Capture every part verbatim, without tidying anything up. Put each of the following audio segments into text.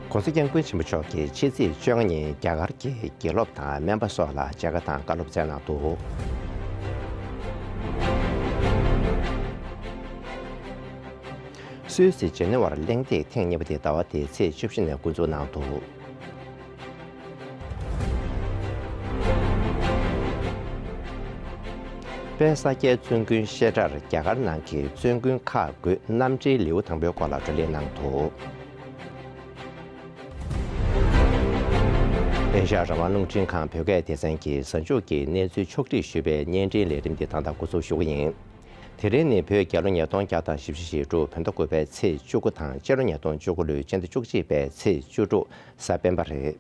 ༸གོང་ས་༸སྐྱབས་མགོན་ཆེན་པོ་མཆོག་གིས་ཕྱི་ཚེས་བཅོ་ལྔ་ཉིན་རྒྱ་གར་གྱི་དགེ་སློབ་དང་སྨན་པ་སོགས་ལ་མཇལ་ཁ་དང་བཀའ་སློབ་སྩལ་གནང་འདུག་སུད་སི་ཇི་ནི་ཝར་གླེང་སྟེགས་ཐེངས་གཉིས་པ་དེ་ཟླ་བ་འདིའི་ཚེས་བཅུ་བཞི་ནས་འགོ་འཛུགས་གནང་འདུག་དཔལ་ས་སྐྱའི་བཙུན་དགོན་བཤད་གྲྭར་རྒྱ་གར་ནང་གི་བཙུན་དགོན་ཁག་དགུའི་རྣམ་འགྲེལ་ལེའུ་དང་པོའི་སྐོར་ལ་བགྲོ་གླེང་གནང་འདུག་ཨེ་ཤ་ཡ་རང་དབང་རླུང་འཕྲིན་ཁང་བོད་སྐད་སྡེ་ཚན་གྱིས་གཟའ་མཇུག་གི་གནས་ཚུལ་ཕྱོགས་སྒྲིག་ཞུས་པའི་བརྙན་འཕྲིན་ལས་རིམ་འདི་ད་ལྟ་འགོ་འཛུགས་ཞུ་གི་ཡིན། དེ་རིང་ནི་བོད་རྒྱལ་ལོ་ཉིས་སྟོང་བརྒྱ་དང་བཞི་བཅུ་ཞེ་དྲུག་བོད་ཟླ་དགུ་པའི་ཚེས་བཅུ་དགུ་དང་། སྤྱི་ལོ་ཉིས་སྟོང་བཅུ་དགུ་ལོའི་སྤྱི་ཟླ་བཅུ་གཅིག་པའི་ཚེས་བཅུ་དྲུག་གཟའ་སྤེན་པ་རེད།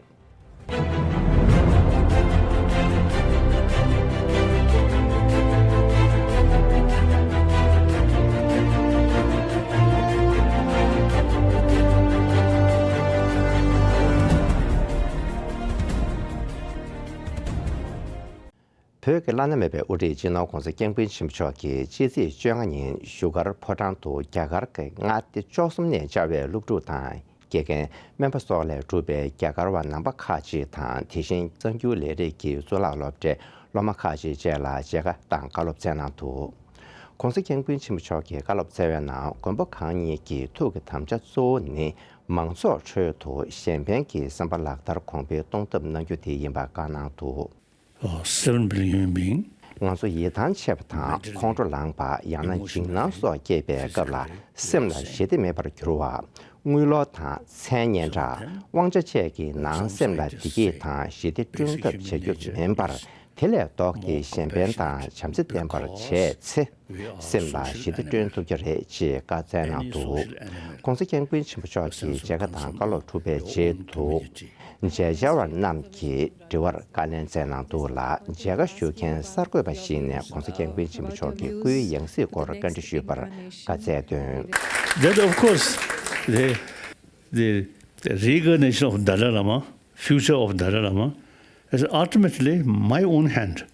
བོད་ཀྱི་བླ་ན་མེད་པའི་དབུ་ཁྲིད་སྤྱི་ནོར་༸གོང་ས་༸སྐྱབས་མགོན་ཆེན་པོ་མཆོག་གིས་ཕྱི་ཚེས་བཅོ་ལྔ་ཉིན་བཞུགས་སྒར་ཕོ་བྲང་དུ་རྒྱ་གར་གྱི་མངའ་སྡེ་བཅུ་གསུམ་ནས་བཅར་བའི་སློབ་ཕྲུག་དང་། དགེ་རྒན། སྨན་པ་སོགས་ལས་གྲུབ་པའི་རྒྱ་གར་བ་ནང་པ་ཁག་ཅིག་དང་། དེ་བཞིན་གསར་འགྱུར་ལས་རིགས་ཀྱི་གཙུག་ལག་སློབ་གྲྭའི་སློབ་མ་ཁག་ཅིག་བཅས་ལ་མཇལ་ཁ་དང་བཀའ་སློབ་སྩལ་གནང་འདུག ༸གོང་ས་༸སྐྱབས་མགོན་ཆེན་པོ་མཆོག་གིས་བཀའ་སློབ་སྩལ་བའི་ནང་། མགོན་པོ་གང་ཉིད་ཀྱི་ཐུགས་ཀྱི་དམ་བཅའ་གཙོ་བོ་ནི། མང་ཚོགས་ཁྲོད་དུ་གཞན་ཕན་གྱི་བསམ་པ་ལག་བསྟར་གོང་འཕེལ་གཏོང་ཐབས་གནང་རྒྱུ་དེ་ཡིན་པ་བཀའ་གནང་འདུག uh, seven billion human being. ང་ཚོ་ཡིད་ཐང་ཆད་པ་དང་། ཁོང་ཁྲོ་ལངས་པ། ཡང་ན་འཇིགས་སྣང་སོགས་སྐྱེས་པའི་སྐབས་ལ། སེམས་ལ་ཞི་བདེ་མེད་པར་གྱུར་བ། དངུལ་ལོར་དང་། མཚན་སྙན་གྲགས། དབང་ཆ་བཅས་ཀྱི་ནང་སེམས་ལ་བདེ་སྐྱིད་དང་ཞི་བདེ་བསྐྲུན་ཐབས་བྱ་རྒྱུ་མིན་པར། དེ་ལས་ལྡོག་སྟེ་གཞན་ཕན་དང་བྱམས་བརྩེ་ལྡན་པར་བྱས་ཚེ། སེམས་ལ་ཞི་བདེ་བསྐྲུན་ཐུབ་ཀྱི་རེད་ཅེས་བཀའ་སྩལ་གནང་འདུག ༸གོང་ས་༸སྐྱབས་མགོན་ཆེན་པོ་མཆོག་གིས་མཇལ་ཁ་དང་བཀའ་སློབ་གྲུབ་པའི་རྗེས་སུ། མཇལ་བཅར་བ་རྣམས་ཀྱིས་དྲི་བར་བཀའ་ལན་སྩལ་གནང་འདུག་ལ། མཇལ་ཁ་ཞུ་མཁན་གསར་འགོད་པ་ཞིག་ནས་༸གོང་ས་༸སྐྱབས་མགོན་ཆེན་པོ་མཆོག་གི་སྐུའི་ཡང་སྲིད་སྐོར་བཀའ་འདྲི་ཞུས་པར་བཀའ་སྩལ་དོན། That, of course, the, the, the reincarnation of Dalai Lama, future of Dalai Lama, is ultimately my own hand.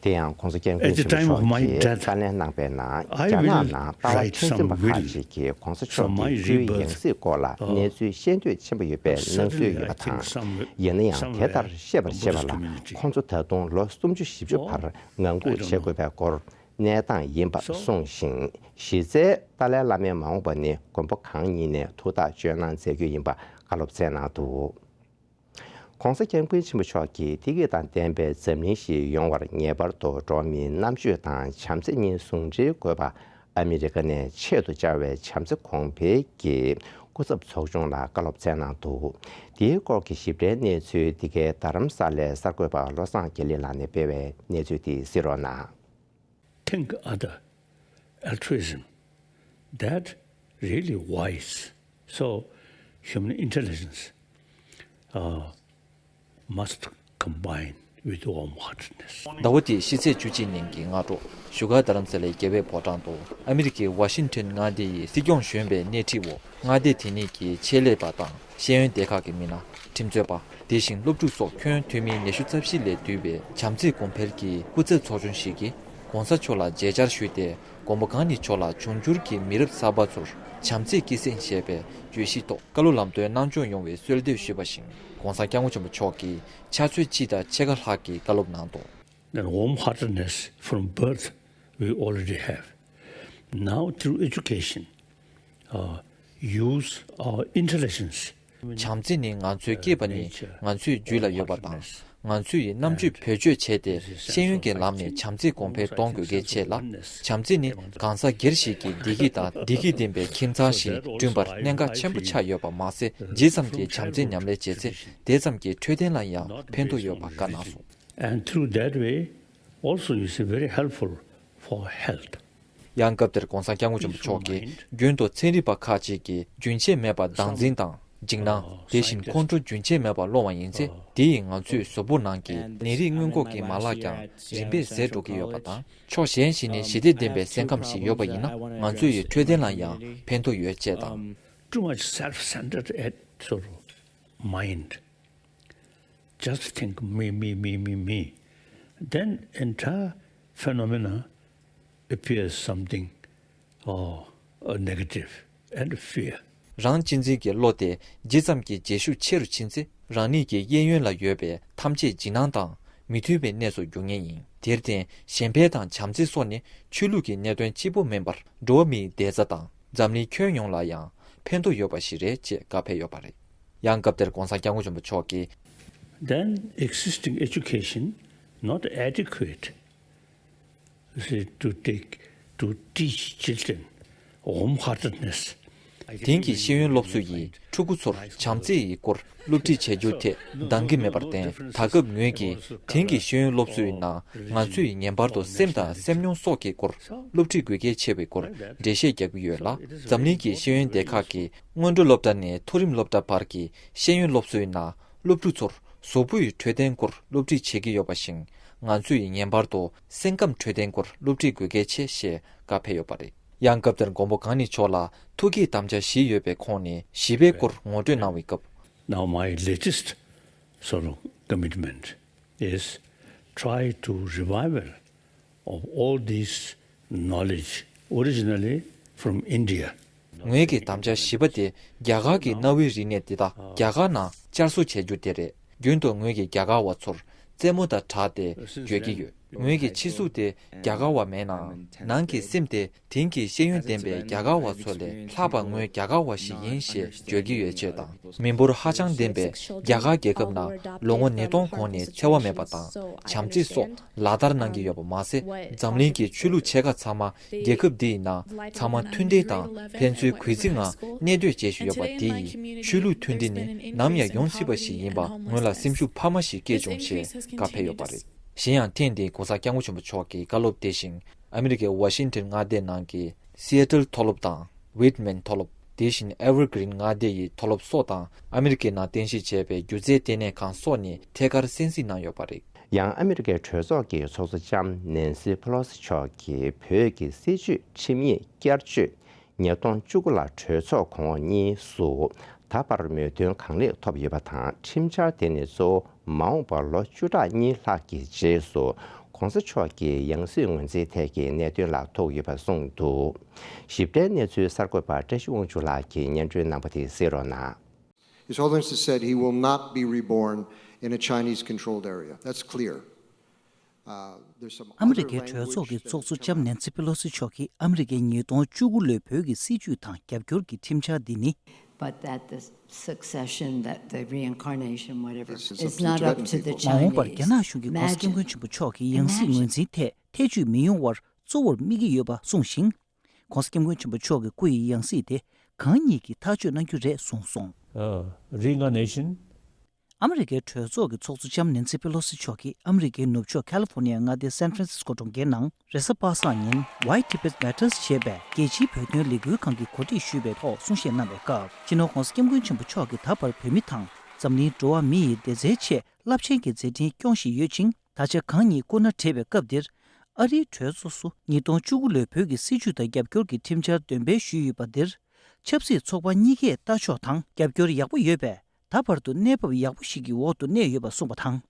དེ་ཡང་༸གོང་ས་༸སྐྱབས་མགོན་ཆེན་པོ་མཆོག་གིས་བཀའ་ལན་གནང་པའི་ནང་། རྒྱ་ནག་ནང་ལྟ་བ་ཐེར་འཛིན་པ་ཁག་ཅིག་གིས་༸གོང་ས་མཆོག་གི་སྐུའི་ཡང་སྲིད་སྐོར་ལ་གནས་ཚུལ་ཤེས་འདོད་ཆེན་པོ་ཡོད་པའི་སྣང་ཚུལ་ཡོད་པ་དང་། ཡིན་ན་ཡང་དེ་ལྟར་ཤེས་པར་བྱེད་པ་ལ་ཁོང་ཚོ་ད་དུང་ལོ་སུམ་ཅུ་བཞི་བཅུ་བར་ངང་སྒུག་བྱེད་དགོས་པའི་སྐོར་གནས་སྟངས་ཡིན་པ་གསུངས་ཤིང་། གཞི་རྩའི་ཏཱ་ལའི་བླ་མའི་མ་འོངས་པ་ནི་མགོན་པོ་གང་ཉིད་ནས་ཐུགས་ཐག་གཅོད་གནང་མཛད་རྒྱུ་ཡིན་པ་བཀའ་སློབ་སྩལ་གནང་འདུག ༸གོང་ས་༸སྐྱབས་མགོན་ཆེན་པོ་མཆོག་གིས་བདེ་སྐྱིད་དང་ལྡན་པའི་འཛམ་གླིང་ཞིག་ཡོང་བར་ངེས་པར་དུ་འགྲོ་བ་མིའི་རྣམ་དཔྱོད་དང་བྱམས་བརྩེ་གཉིས་ཟུང་འབྲེལ་དགོས་པ། ཨ་མི་རི་ཀ་ནས་ཆེད་དུ་བཅར་བའི་བྱམས་བརྩེ་གོང་འཕེལ་གྱི་སྐུ་ཚབ་ཚོགས་ཆུང་ལ་བཀའ་སློབ་སྩལ་གནང་འདུག་དེའི་སྐོར་གྱི་ཞིབ་ཕྲའི་གནས་ཚུལ་འདི་གའི་རྡ་རམ་ས་ལའི་གསར་འགོད་པ་བློ་བཟང་དགེ་ལེགས་ལགས་ནས་སྤེལ་བའི་གནས་ཚུལ་དེ་གཟིགས་རོགས་གནང་། Think other altruism. That really wise. So, human intelligence uh, must combine with warm heartedness. ཟླ་བ་འདིའི་ཕྱི་ཚེས་བཅུ་གཅིག་ཉིན་གྱི་སྔ་དྲོ། བཞུགས་སྒར་རྡ་རམ་ས་ལའི་རྒྱལ་བའི་ཕོ་བྲང་དུ། ཨ་མི་རི་ཀའི་ཝ་ཤིང་ཊོན་མངའ་སྡེ་ཡི་སྲིད་སྐྱོང་གཞོན་པའི་སྣེ་ཁྲིད་འོག་མངའ་སྡེ་དེ་ཉིད་ཀྱི་ཆེད་ལས་པ་དང་། ཤེས་ཡོན་སྡེ་ཁག་གི་མི་སྣ། ཁྲིམས་རྩོད་པ། དེ་བཞིན་སློབ་ཕྲུག་སོགས་ཁྱོན་བསྡོམས་མི་ཉི་ཤུ་རྩ་བཞི་ལས་བསྡུས་པའི་བྱམས་བརྩེ་གོང་འཕེལ་གྱི་སྐུ་ཚབ་ཚོགས་ཆུང་ཞིག་གིས་༸གོང་ས་མཆོག་ལ་མཇལ་བཅར་ཞུས་ཏེ། མགོན་པོ་གང་ཉིད་མཆོག་ལ་འབྱུང་འགྱུར་གྱི་མི་རབས་གསར་པ་ཚོར་བྱམས་བརྩེའི་སྐྱེད་སྲིང་ཞེས་པའི་བརྗོད་གཞིའི་ཐོག་བཀའ་སློབ་ལམ་སྟོན་གནང་སྐྱོང་ཡོང་བའི་གསོལ་འདེབས་ཞུས་པ་བཞིན། ༸གོང་ས་༸སྐྱབས་མགོན་ཆེན་པོ་མཆོག་གིས་ཕྱག་ཚོད་གཅིག་དང་ཕྱེད་ཀ་ལྷག་གི་བཀའ་སློབ་གནང་འདུག Then warm heartedness from birth we already have. Now through education, uh, use our intelligence. བྱམས་བརྩེ་ནི་ང་ཚོའི་སྐྱེས་པ་ནི་ང་ཚོའི་རྒྱུད་ལ་ཡོད་པ་དང་། ང་ཚོས་ཡི་རྣམ་དཔྱོད་བེད་སྤྱོད་བྱས་ཏེ་ཤེས་ཡོན་གྱི་ལམ་ནས་བྱམས་བརྩེ་གོང་འཕེལ་གཏོང་དགོས་གལ་ཆེ་ལ། བྱམས་བརྩེ་ནི་གང་ཟག་སྒེར་ཞིག་གི་བདེ་སྐྱིད་དང་བདེ་སྐྱིད་ལྡན་པའི་ཁྱིམ་ཚང་ཞིག་བསྐྲུན་པར་གནད་འགག་ཆེན་པོ་ཆགས་ཡོད་པ་མ་ཟད། ཇི་ཙམ་གྱིས་བྱམས་བརྩེ་ཉམས་ལེན་བྱེད་ཚེ་དེ་ཙམ་གྱིས་འཕྲོད་བསྟེན་ལ་ཡང་ཕན་ཐོགས་ཡོད་པ་བཀའ་གནང་སོང་། And through that way, also is very helpful for health. ཡང་སྐབས་དེར་༸གོང་ས་༸སྐྱབས་མགོན་ཆེན་པོ་མཆོག་གིས་རྒྱུན་དུ་ཚན་རིག་པ་ཁག་ཅིག་གིས་རྒྱུན་ཆད་མེད་པར་བདག་འཛིན་དང་འཇིགས་སྣང་། དེ་བཞིན་ཁོང་ཁྲོ་རྒྱུན་ཆད་མེད་པར་སློང་བ་ཡིན་ཚེ། དེ་ཡིས་ང་ཚོའི་གཟུགས་པོ་ནང་གི་ནད་རིགས་སྔོན་འགོག་གི་མ་ལག་ཀྱང་རིམ་པས་ཟད་འགྲོ་གི་ཡོད་པ་དང་། ཕྱོགས་གཞན་ཞིག་ནས་ཞི་བདེ་ལྡན་པའི་སེམས་ཁམས་ཤིག་ཡོད་པ་ཡིན་ན། ང་ཚོ་ཡི་འཕྲོད་བསྟེན་ལ་ཡང་ཕན་ཐོགས་ཡོད་ཅེས་དང་། Too much self-centered at sort of mind. Just think me, me, me, me, me. Then entire phenomena appears something, uh, uh, negative and fear. རང་གཅེས་འཛིན་གྱི་བློ་དེ་ཇི་ཙམ་གྱིས་རྗེས་ཤུགས་ཆེ་རུ་ཕྱིན་ཚེ། རང་ཉིད་ཀྱི་གཡས་གཡོན་ལ་ཡོད་པའི་ཐམས་ཅད་འཇིགས་སྣང་དང་མི་མཐུན་པའི་གནས་སུ་འགྱུར་ངེས་ཡིན། དེར་བརྟེན་ཞེན་པ་དང་བྱམས་བརྩེ་སོགས་ནི་ཆོས་ལུགས་ཀྱི་གནད་དོན་གཅིག་པུ་མིན་པར། འགྲོ་བ་མིའི་བདེ་རྩ་དང་འཛམ་གླིང་ཁྱོན་ཡོངས་ལ་ཡང་ཕན་ཐོགས་ཡོད་པ་ཞིག་རེད་ཅེས་བཀའ་ཕེབས་ཡོད་པ་རེད། ཡང་སྐབས་དེར་༸གོང་ས་༸སྐྱབས་མགོན་ཆེན་པོ་མཆོག་གིས། Then existing education not adequate, you see, to take, to teach children home heartedness. དེང་གི་ཤེས་ཡོན་སློབ་གསོ་ཡིས་ཕྲུ་གུ་ཚོར་བྱམས་བརྩེ་ཡི་སྐོར་སློབ་ཁྲིད་བྱེད་རྒྱུ་དེ་འདང་གི་མེད་པར་བརྟེན། ད་སྐབས་ངོས་ཀྱིས་དེང་གི་ཤེས་ཡོན་སློབ་གསོའི་ནང་ང་ཚོས་ངེས་པར་དུ་སེམས་དང་སེམས་མྱོང་སོགས་ཀྱི་སྐོར་སློབ་ཁྲིད་དགོས་གལ་ཆེ་བའི་སྐོར་འགྲེལ་བཤད་རྒྱག་གི་ཡོད་ལ། འཛམ་གླིང་གི་ཤེས་ཡོན་སྡེ་ཁག་གི་སྔོན་འགྲོ་སློབ་གྲྭ་ནས་མཐོ་རིམ་སློབ་གྲྭ་བར་གྱི་ཤེས་ཡོན་སློབ་གསོའི་ནང་སློབ་ཕྲུག་ཚོར་གཟུགས་པོའི་འཕྲོད་བསྟེན་སྐོར་སློབ་ཁྲིད་བྱེད་ཀྱི་ཡོད་པ་བཞིན། ང་ཚོས་ངེས་པར་དུ་སེམས་ཁམས་འཕྲོད་བསྟེན་སྐོར་སློབ་ཁྲིད་དགོས་གལ་ཆེ་ཞེས་བཀའ་ཕེབས་ཡོད་པ་རེད། ཡང་སྐབས་དེར་མགོན་པོ་གང་ཉིད་མཆོག་ལ་ཐུགས་བསྐྱེད་དམ་བཅའ་བཞི་ཡོད་པའི་ཁོངས་ནས་བཞི་པའི་སྐོར་ངོ་སྤྲོད་གནང་བའི་སྐབས། Now my latest sort of commitment is try to revival of all this knowledge originally from India. ངོས་ཀྱི་དམ་བཅའ་བཞི་པ་དེ་རྒྱ་གར་གྱི་གནའ་བོའི་རིག་གནས་འདི་དག་རྒྱ་གར་ནང་བསྐྱར་གསོ་བྱ་རྒྱུ་དེ་རེད། རྒྱུན་དུ་ངོས་ཀྱིས་རྒྱ་གར་བ་ཚོར་རྩེད་མོ་དང་སྦྲགས་ཏེ་བརྗོད་ཀྱི་ཡོད། ངོས་ཀྱི་ཕྱི་གཟུགས་དེ་རྒྱ་གར་བ་མིན་ནའང་ནང་གི་སེམས་དེ་དེང་གི་ཤེས་ཡོན་ལྡན་པའི་རྒྱ་གར་བ་ཚོ་ལས་ལྷག་པ་ངོས་རྒྱ་གར་བ་ཞིག་ཡིན་ཞེས་བརྗོད་ཀྱི་ཡོད་ཅེས་དང་། མི་འབོར་ཧ་ཅང་ལྡན་པའི་རྒྱ་གར་རྒྱལ་ཁབ་ནང་ལོ་ངོ་ཉིས་སྟོང་གོང་ནས་འཚེ་བ་མེད་པ་དང་བྱམས་བརྩེ་སོགས་ལག་བསྟར་གནང་གི་ཡོད་པ་མ་ཟད། འཛམ་གླིང་གི་ཆོས་ལུགས་ཆེ་ཁག་ཚང་མ་རྒྱལ་ཁབ་འདི་ཡི་ནང་ཚང་མ་མཐུན་སྒྲིལ་དང་ཕན་ཚུན་གུས་བརྩི་ངང་གནས་སྡོད་བྱེད་བཞིན་ཡོད་པ་དེ་ཡིས་ཆོས་ལུགས་མཐུན་སྒྲིལ་ནི་ནམ་ཡང་ཡོང་སྲིད་པ་ཞིག་ཡིན་པ་སྔོན་ལ་སེམས་ཤུགས་འཕར་མ་ཞིག་སྐྱེས་བྱུང་ཞེས་བཀའ་ཕེབས་ཡོད་པ་རེད། གཞན་ཡང་ཐེངས་འདིའི་༸གོང་ས་༸སྐྱབས་མགོན་ཆེན་པོ་མཆོག་གི་བཀའ་སློབ་དེ་བཞིན་ཨ་མི་རི་ཀའི་ཝ་ཤིང་ཊོན་མངའ་སྡེ་ནང་གི་སི་ཨེ་ཊལ་མཐོ་སློབ་དང་ཝིཊ་མན་མཐོ་སློབ། དེ་བཞིན་ཨེ་ཝར་གྷི་རིན་མངའ་སྡེ་ཡི་མཐོ་སློབ་སོགས་དང་ཨ་མི་རི་ཀའི་ནང་རྟེན་གཞི་བྱས་པའི་སྒྱུ་རྩལ་ལྟེ་གནས་ཁང་སོགས་ནས་ཐད་ཀར་གསན་གཟིགས་གནང་ཡོད་པ་རེད། ཡང་ཨ་མི་རི་ཀའི་གྲོས་ཚོགས་ཀྱི་ཚོགས་གཙོ་ལྕམ་ནེན་སི་ཕེ་ལོ་སི་མཆོག་གིས་བོད་ཀྱི་སྲིད་བྱུས་ཁྲིམས་ཡིག་བསྐྱར་བཅོས་ཉིས་སྟོང་བཅུ་དགུ་ལ་གྲོས་ཚོགས་གོང་འོག་གཉིས་སུ་ད་བར་མོས་མཐུན་གང་ལེགས་ཐོབ་ཡོད་པ་དང་། ཁྲིམས་འཆར་དེ་ནི་གཙོ་བོ་མ་འོངས་པར་ལོ་བཅུ་ཕྲག་གཉིས་ལྷག་གི་རྗེས་སུ་༸གོང་ས་མཆོག་གི་ཡང་སྲིད་ངོས་འཛིན་ཐད་ཀྱི་གནད་དོན་ལ་ཐུག་ཡོད་པ་གསུངས་འདུག་ཞིབ་ཕྲའི་གནས་ཚུལ་གསར་འགོད་པ་བཀྲ་ཤིས་དབང་ཕྱུག་ལགས་ཀྱིས་སྙན་སྒྲོན་གནང་པ་དེ་གཟིགས་རོགས་གནང་། His Holiness has said he will not be reborn in a Chinese controlled area. That's clear. Uh, there's some ཨ་མི་རི་ཀའི་གྲོས་ཚོགས་ཀྱི་ཚོགས་གཙོ་ལྕམ་ནེན་སི་པེ་ལོ་སི་མཆོག་གིས་ཨ་མི་རི་ཀའི་ཉིས་སྟོང་བཅུ་དགུ་ལོའི་བོད་ཀྱི་སྲིད་བྱུས་དང་རྒྱབ་སྐྱོར་གྱི་ཁྲིམས་འཆར་འདི་ནི། But that the succession, that the reincarnation, whatever, is not up to the Chinese. མ་འོངས་པར་རྒྱ་ནག་གཞུང་གིས་༸གོང་ས་༸སྐྱབས་མགོན་ཆེན་པོ་མཆོག་གི་ཡང་སྲིད་ངོས་འཛིན་ཐད་ཐེ་བྱུས་མི་ཡོང་བར་གཙོ་བོར་དམིགས་ཀྱི་ཡོད་པ་གསུངས་ཤིང་། ༸གོང་ས་༸སྐྱབས་མགོན་ཆེན་པོ་མཆོག་གི་སྐུ་ཡི་ཡང་སྲིད་དེ་གང་ཉིད་ཀྱིས་ཐག་གཅོད་གནང་རྒྱུ་རེད་གསུངས་སོང་། Uh, reincarnation. ཨ་མི་རི་ཀའི་གྲོས་ཚོགས་ཀྱི་ཚོགས་གཙོ་ལྕམ་ནེན་སི་པེ་ལོ་སི་མཆོག་གིས་ཨ་མི་རི་ཀའི་ནུབ་ཕྱོགས་ཁ་ལི་ཧྥོ་ནི་ཡ་མངའ་སྡེའི་སན་ཧྥ་རན་སིས་ཀོ་གྲོང་ཁྱེར་ནང་རེས་གཟའ་པ་སངས་ཉིན་Why Tibet Matters ཞེས་པའི་རྒྱལ་སྤྱིའི་བོད་དོན་ལས་འགུལ་ཁང་གིས་གོ་སྒྲིག་ཞུས་པའི་ཐོག་གསུང་བཤད་གནང་བའི་སྐབས། སྤྱི་ནོར་༸གོང་ས་༸སྐྱབས་མགོན་ཆེན་པོ་མཆོག་གིས་ད་བར་བོད་མི་དང་འཛམ་གླིང་འགྲོ་བ་མི་ཡི་བདེ་རྩའི་ཆེད་རླབས་ཆེན་གྱི་མཛད་འཕྲིན་སྐྱོང་བཞིན་ཡོད་ཅིང་། ད་ཆ་གང་ཉིད་སྐུ་ན་བགྲེས་པའི་སྐབས་འདིར། ཨ་རིའི་གྲོས་ཚོགས་སུ་ཉིས་སྟོང་བཅུ་དགུ་ལོའི་བོད་ཀྱི་སྲིད་བྱུས་དང་རྒྱབ་སྐྱོར་གྱི་ཁྲིམས་འཆར་འདོན་སྤེལ་ཞུས་ཡོད་པ་འདིར། ཆབ་སྲིད་ཚོགས་པ་གཉིས་ཀས་ལྟ་ཕྱོགས་དང་རྒྱབ་སྐྱོར་ཡག་པོ་ཡོད་པས། ད་བར་དུ་གནས་བབ་ཡག་པོ་ཞིག་གི་འོག་ཏུ་གནས་ཡོད་པ་གསུངས་པ་དང་།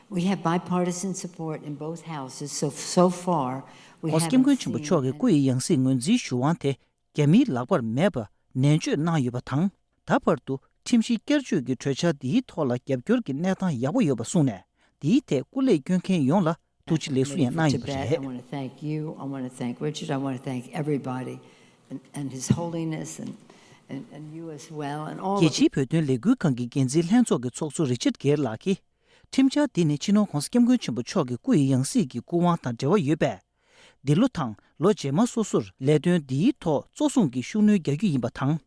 We have bipartisan support in both houses, so, so far we ༸གོང་ས་༸སྐྱབས་མགོན་ཆེན་པོ་མཆོག་གི་སྐུ་ཡི་ཡང་སྲིད་ངོས་འཛིན་ཞུ་དབང་དེ་རྒྱ་མིའི་ལག་པར་མེད་པ་ནན་བརྗོད་གནང་ཡོད་པ་དང་། ད་བར་དུ་ཁྲིམས་གཞི་བསྐྱར་བཅོས་ཀྱི་གྲོས་འཆར་འདིའི་ཐོག་ལ་རྒྱབ་སྐྱོར་གྱི་གནས་སྟངས་ཡག་པོ་ཡོད་པ་གསུངས་ནས། འདིའི་ཐད་སྐུ་ལས་བསྐྱོན་མཁན་ཡོངས་ལ་ཐུགས་རྗེ་ལེགས་གསུང་ཡང་གནང་ཡོད་པ་རེད། I want to thank you. I want to thank Richard. I want to thank everybody and, and His Holiness and, and, and you as well and all of རྒྱལ་སྤྱིའི་བོད་དོན་ལས་འགུལ་ཁང་གི་འགན་འཛིན་ལྷན་ཚོགས་ཀྱི་ཚོགས་གཙོ་རི་ཆར་གེར་ལགས་ཀྱིས། ཁྲིམས་འཆར་འདི་ནི་སྤྱི་ནོར་༸གོང་ས་༸སྐྱབས་མགོན་ཆེན་པོ་མཆོག་གི་སྐུ་ཡི་ཡང་སྲིད་ཀྱི་སྐུ་དབང་དང་འབྲེལ་བ་ཡོད་པས། འདི་ལོ་དང་ལོ་རྗེས་མ་སོ་སོར་ལས་དོན་འདིའི་ཐོག་གཙོ་བཟུང་གིས་ཤུགས་སྣོན་རྒྱག་རྒྱུ་ཡིན་པ་དང་།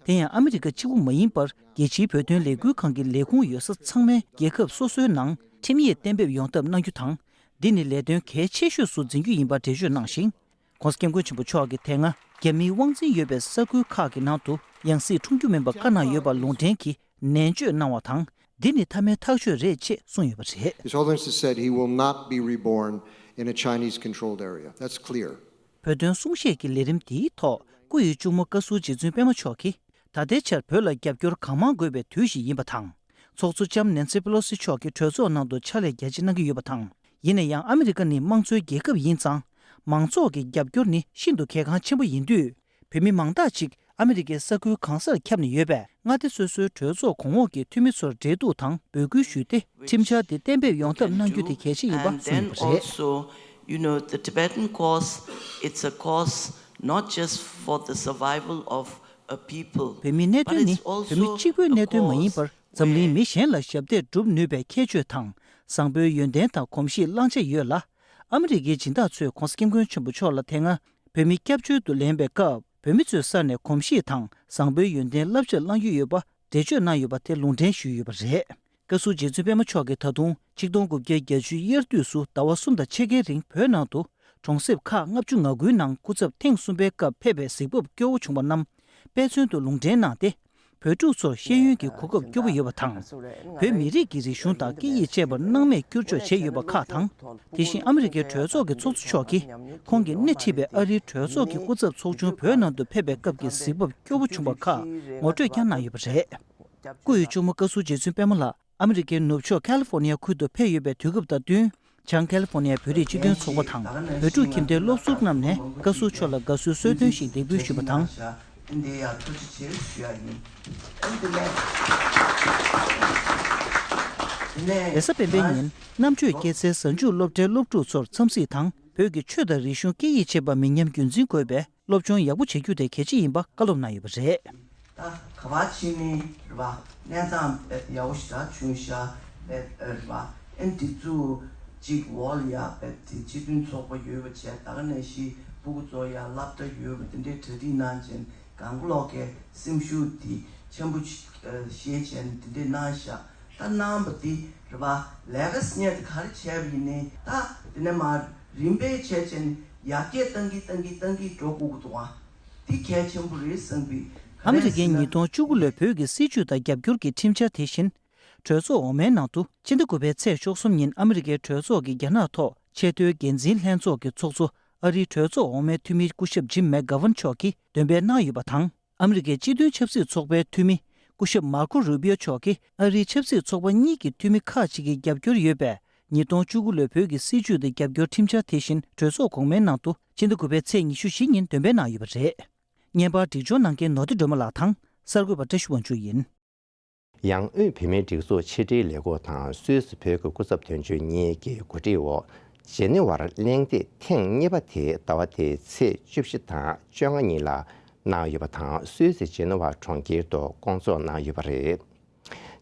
དེ་ཡང་ཨ་མི་རི་ཀ་གཅིག་པུ་མ་ཡིན་པར་རྒྱལ་སྤྱིའི་བོད་དོན་ལས་འགུལ་ཁང་གི་ལས་ཁུངས་ཡོད་ས་ཚང་མའི་རྒྱལ་ཁབ་སོ་སོའི་ནང་ཁྲིམས་ཡིག་གཏན་འབེབས་ཡོང་ཐབས་གནང་རྒྱུ་དང་། འདི་ནི་ལས་དོན་གལ་ཆེ་ཤོས་སུ་འཛིན་རྒྱུ་ཡིན་པ་འགྲེལ་བརྗོད་གནང་ཞིང་། ༸གོང་ས་༸སྐྱབས་མགོན་ཆེན་པོ་མཆོག་གིས་དེ་སྔ་རྒྱ་མིའི་དབང་འཛིན་ཡོད་པའི་ས་ཁུལ་ཁག་གི་ནང་དུ་ཡང་སྲིད་འཁྲུངས་རྒྱུ་མིན་པ་བཀའ་གནང་ཡོད་པ་ལུང་འདྲེན་གྱིས་ནན་བརྗོད་གནང་བ་དང་། འདི་ནི་མཐའ་མའི་ཐག་གཅོད་རེད་ཅེས་གསུངས་ཡོད་པ་རེད། His Holiness has said he will not be reborn in a Chinese controlled area. That's clear. བོད་དོན་གསུང་བཤད་ཀྱི་ལས་རིམ་འདིའི་ཐོག་སྐུ་ཡི་གཅུང་མོ་བཀའ་ཟུར་རྗེ་བཙུན་པད་མ་མཆོག་གིས། ད་ལྟའི་ཆར་བོད་ལ་རྒྱབ་སྐྱོར་གང་མང་དགོས་པའི་དུས་ཤིག་ཡིན་པ་དང་། ཚོགས་གཙོ་ལྕམ་ནེན་སི་པེ་ལོ་སི་མཆོག་གིས་གྲོས་ཚོགས་ནང་དུ་ཕྱག་ལས་རྒྱ་ཆེ་གནང་གི་ཡོད་པ་དང་། ཡིན་ན་ཡང་ཨ་མི་རི་ཀ་ནི་དམངས་གཙོའི་རྒྱལ་ཁབ་ཡིན་ཙང་། མང་ཚོགས་ཀྱི་རྒྱབ་སྐྱོར་ནི་ཤིན་ཏུ་གལ་འགངས་ཆེན་པོ་ཡིན་དུས། བོད་མི་མང་དག་ཅིག་ ཨ་མི་རི་ཀའི་ས་ཁུལ་གང་སར་ཁྱབ་ནས་ཡོད་པས། མངའ་སྡེ་སོ་སོའི་གྲོས་ཚོགས་གོང་འོག་གི་འཐུས་མི་ཚོར་འབྲེལ་གཏུག་དང་འབོད་སྐུལ་ཞུས་ཏེ། ཁྲིམས་འཆར་དེ་གཏན་འབེབས་ཡོང་ཐབས་གནང་རྒྱུ་དེ་གལ་ཆེ་ཡིན་པ་གསུངས་ཡོད་པ་རེད། Also, you know, the Tibetan cause, it's a cause not just for the survival of a people, བོད་མིའི་གནད་དོན་ནི་བོད་མི་གཅིག་པུའི་གནད་དོན་མ་ཡིན་པར། འཛམ་གླིང་མི་གཞན་ལ་ཞབས་འདེགས་སྒྲུབ་ནུས་པའི་ཁྱད་ཆོས་དང་། བཟང་པོའི་ཡོན་ཏན་དང་གོམས་གཤིས་བླང་བྱ་ཡོད་ལ། ཨ་མི་རི་ཀའི་སྦྱིན་བདག་ཚོས་༧གོང་ས་༧སྐྱབས་མགོན་ཆེན་པོ་མཆོག་ལ་དེ་སྔ་བོད་མི་སྐྱབས་བཅོལ་དུ་ལེན་པའི་སྐབས། བོད་མི་ཚོའི་ས་ནས་གོམས་གཤིས་དང་བཟང་པོའི་ཡོན་ཏན་བསླབ་བྱ་བླང་རྒྱུ་ཡོད་པ་འགྲེལ་བརྗོད་གནང་ཡོད་པ་དེ་ལུང་འདྲེན་ཞུས་ཡོད་པ་རེད། བཀའ་ཟུར་རྗེ་བཙུན་པད་མ་མཆོག་གིས་ད་དུང་ཆིག་སྟོང་དགུ་བརྒྱ་བརྒྱད་ཅུའི་དབྱར་དུས་སུ་ཟླ་བ་གསུམ་དང་ཕྱེད་ཀའི་རིང་བོད་ནང་དུ་གྲོང་གསེབ་ཁག་ལྔ་བཅུ་ང་དགུའི་ནང་སྐུ་ཚབ་ཐེངས་གསུམ་པའི་སྐབས་ཕེབས་པའི་གཟིགས་བབ་སྐྱོ་བོ་བྱུང་བ་རྣམས་དཔེ་མཚོན་དུ་ལུང་འདྲེན་གནང་སྟེ། བོད་ཕྲུག་ཚོར་ཤེས་ཡོན་གྱི་གོ་སྐབས་སྐྱོ་བོ་ཡོད་པ་དང་། བོད་མི་རིགས་ཀྱི་རིག་གཞུང་དང་སྐད་ཡིག་བཅས་པར་སྣང་མེད་བསྐྱུར་བཅོས་བྱས་ཡོད་པ་ཁག་དང་། དེ་བཞིན་ཨ་མི་རི་ཀའི་གྲོས་ཚོགས་ཀྱི་ཚོགས་གཙོ་མཆོག་གིས་ཁོང་གིས་སྣེ་ཁྲིད་པའི་ཨ་རིའི་གྲོས་ཚོགས་ཀྱི་སྐུ་ཚབ་ཚོགས་ཆུང་བོད་ནང་དུ་ཕེབས་པའི་སྐབས་ཀྱི་གཟིགས་བབ་སྐྱོ་བོ་བྱུང་བ་ཁག་ངོ་སྤྲོད་ཀྱང་གནང་ཡོད་པ་རེད། སྐུ་ཡི་གཅུང་མོ་བཀའ་ཟུར་རྗེ་བཙུན་པད་མ་ལགས་ཨ་མི་རི་ཀའི་ནུབ་ཕྱོགས་ཁ་ལི་ཧྥོ་ནི་ཡ་ཁུལ་དུ་ཕེབས་ཡོད་པའི་དུས་སྐབས་དང་བསྟུན། བྱང་ཁ་ལི་ཧྥོ་ནི་ཡ་བོད་རིགས་སྤྱི་མཐུན་ཚོགས་པ་དང་། བོད་ཕྲུག་ཁྱིམ་སྡེའི་སློབ་ཟུར་རྣམས་ནས་བཀའ་ཟུར་མཆོག་ལ་དགའ་བསུའི་གསོལ་སྟོན་ཞིག་འདེགས་འབུལ་ཞུས་པ་དང་། རེས་གཟའ་སྤེན་པའི་ཉིན་རྣམ་དཔྱོད་སྐྱེད་ཚལ་གཟའ་མཇུག་སློབ་གྲྭའི་སློབ་ཕྲུག་ཚོར་འཚམས་གཟིགས་དང་། བོད་ཀྱི་ཆོས་དང་རིག་གཞུང་སྐད་ཡིག་བཅས་པ་མི་ཉམས་རྒྱུན་འཛིན་དགོས་པའི་སློབ་སྦྱོང་ཡག་པོ་བྱེད་རྒྱུ་དེ་གལ་ཆེ་ཡིན་པ་བཀའ་སློབ་གནང་ཡོད་པ་རེད། ད་ག་པར་ཕྱིན་ནའི་རེད་པ། གནས་སྟངས་ཡག་པོ་ཞེ་དྲག་བྱུང་ཤག་རེད་པ། ཨ་ནི་དེ་ཚོ་གཅིག་འོག་ལ་ཡ་རེད་པ། དེ་སྤྱི་མཐུན་ཚོགས་པ་ཡོད་པ་བྱས། ད་ག་ནང་བཞིན་སྤུ་གུ་ཚོ་ཡ་སློབ་གྲྭ་ཡོད་པ་དེ་འདྲའི་གྲ་སྒྲིག་གནང་བྱས། གང་ག་ལོག་གི་སེམས་ཤུགས་དེ་ཆེན་པོ་བྱས་བྱས་ནས་དེ་འདྲའི་གནང་ཤག་ད་གནང་བ་དེ་རེད་པ། ལས་ཀ་སྙན་དེ་ག་རེ་བྱས་པ་ཡིན་ནའི་ད་དེ་ནས་མར་རིམ་པས་བྱས་བྱས་ནས་ཡར་རྒྱས་གཏང་གིན་གཏང་གིན་གཏང་གིན་འགྲོ་དགོས་ཀྱི་འདུག་ཨ། འདི་གལ་ཆེན་པོ་རེད་བསམ་གི། ག་ཨ་མི་རི་ཀའི་ཉིས་སྟོང་བཅུ་དགུ་ལོའི་བོད་ཀྱི་སྲིད་བྱུས་དང་རྒྱབ་སྐྱོར་གྱི་ཁྲིམས་འཆར་དེ་བཞིན། གྲོས་ཚོགས་འོག་མའི་ནང་དུ་ཕྱི་ཟླ་དགུ་པའི་ཚེས་བཅུ་གསུམ་ཉིན་ཨ་མི་རི་ཀའི་གྲོས་ཚོགས་ཀྱི་རྒྱ་ནག་ཐོག་ཆེས་མཐོའི་འགན་འཛིན་ལྷན་ཚོགས་ཀྱི་ཚོགས་གཙོ། ཨ་རིའི་གྲོས་ཚོགས་འོག་མའི་འཐུས་མི་སྐུ་ཞབས་ཇིམ་མེག་གྷ་ཝན་མཆོག་གིས་འདོན་སྤེལ་གནང་ཡོད་པ་དང་། ཨ་མི་རི་ཀའི་སྤྱི་མཐུན་ཆབ་སྲིད་ཚོགས་པའི་འཐུས་མི་སྐུ་ཞབས་མར་ཁོ་རུ་པིའོ་མཆོག་གིས་ཨ་རིའི་ཆབ་སྲིད་ཚོགས་པ་གཉིས་ཀྱི་འཐུས་མི་ཁག་ཅིག་གིས་རྒྱབ་སྐྱོར་ཡོད་པའི་ཉིས་སྟོང་བཅུ་དགུ་ལོའི་བོད་ཀྱི་སྲིད་བྱུས་དང་རྒྱབ་སྐྱོར་ཁྲིམས་འཆར་དེ་བཞིན་གྲོས་ཚོགས་གོང་མའི་ནང་དུ་ཕྱི་ཟླ་དགུ་པའི་ཚེས་ཉི་ཤུ་བཞི་ཉིན་འདོན་སྤེལ་གནང་ཡོད་པ་རེད། བརྙན་པར་སྒྲིག་སྦྱོར་གནང་མཁན་ནོར་བུ་སྒྲོལ་མ་ལགས་དང་གསར་འགོད་པ་བཀྲ་ཤིས་དབང་ཕྱུག་ཡིན། ཡང་དབུས་བོད་མིའི་སྒྲིག་འཛུགས་ཕྱི་དྲིལ་ལས་ཁུངས་དང་སུད་སི་བོད་ཀྱི་སྐུ་ཚབ་དོན་གཅོད་གཉིས་ཀྱིས་གོ་སྒྲིག་འོག་ཇི་ནི་ཝར་གླེང་སྟེགས་ཐེངས་གཉིས་པ་དེ་ཟླ་བ་འདིའི་ཚེས་བཅུ་བཞི་དང་བཅོ་ལྔ་གཉིས་ལ་གནང་ཡོད་པ་དང་། སུད་སི་ཇི་ནི་ཝར་གྲོང་ཁྱེར་དུ་བསྐོང་ཚོགས་གནང་ཡོད་པ་རེད།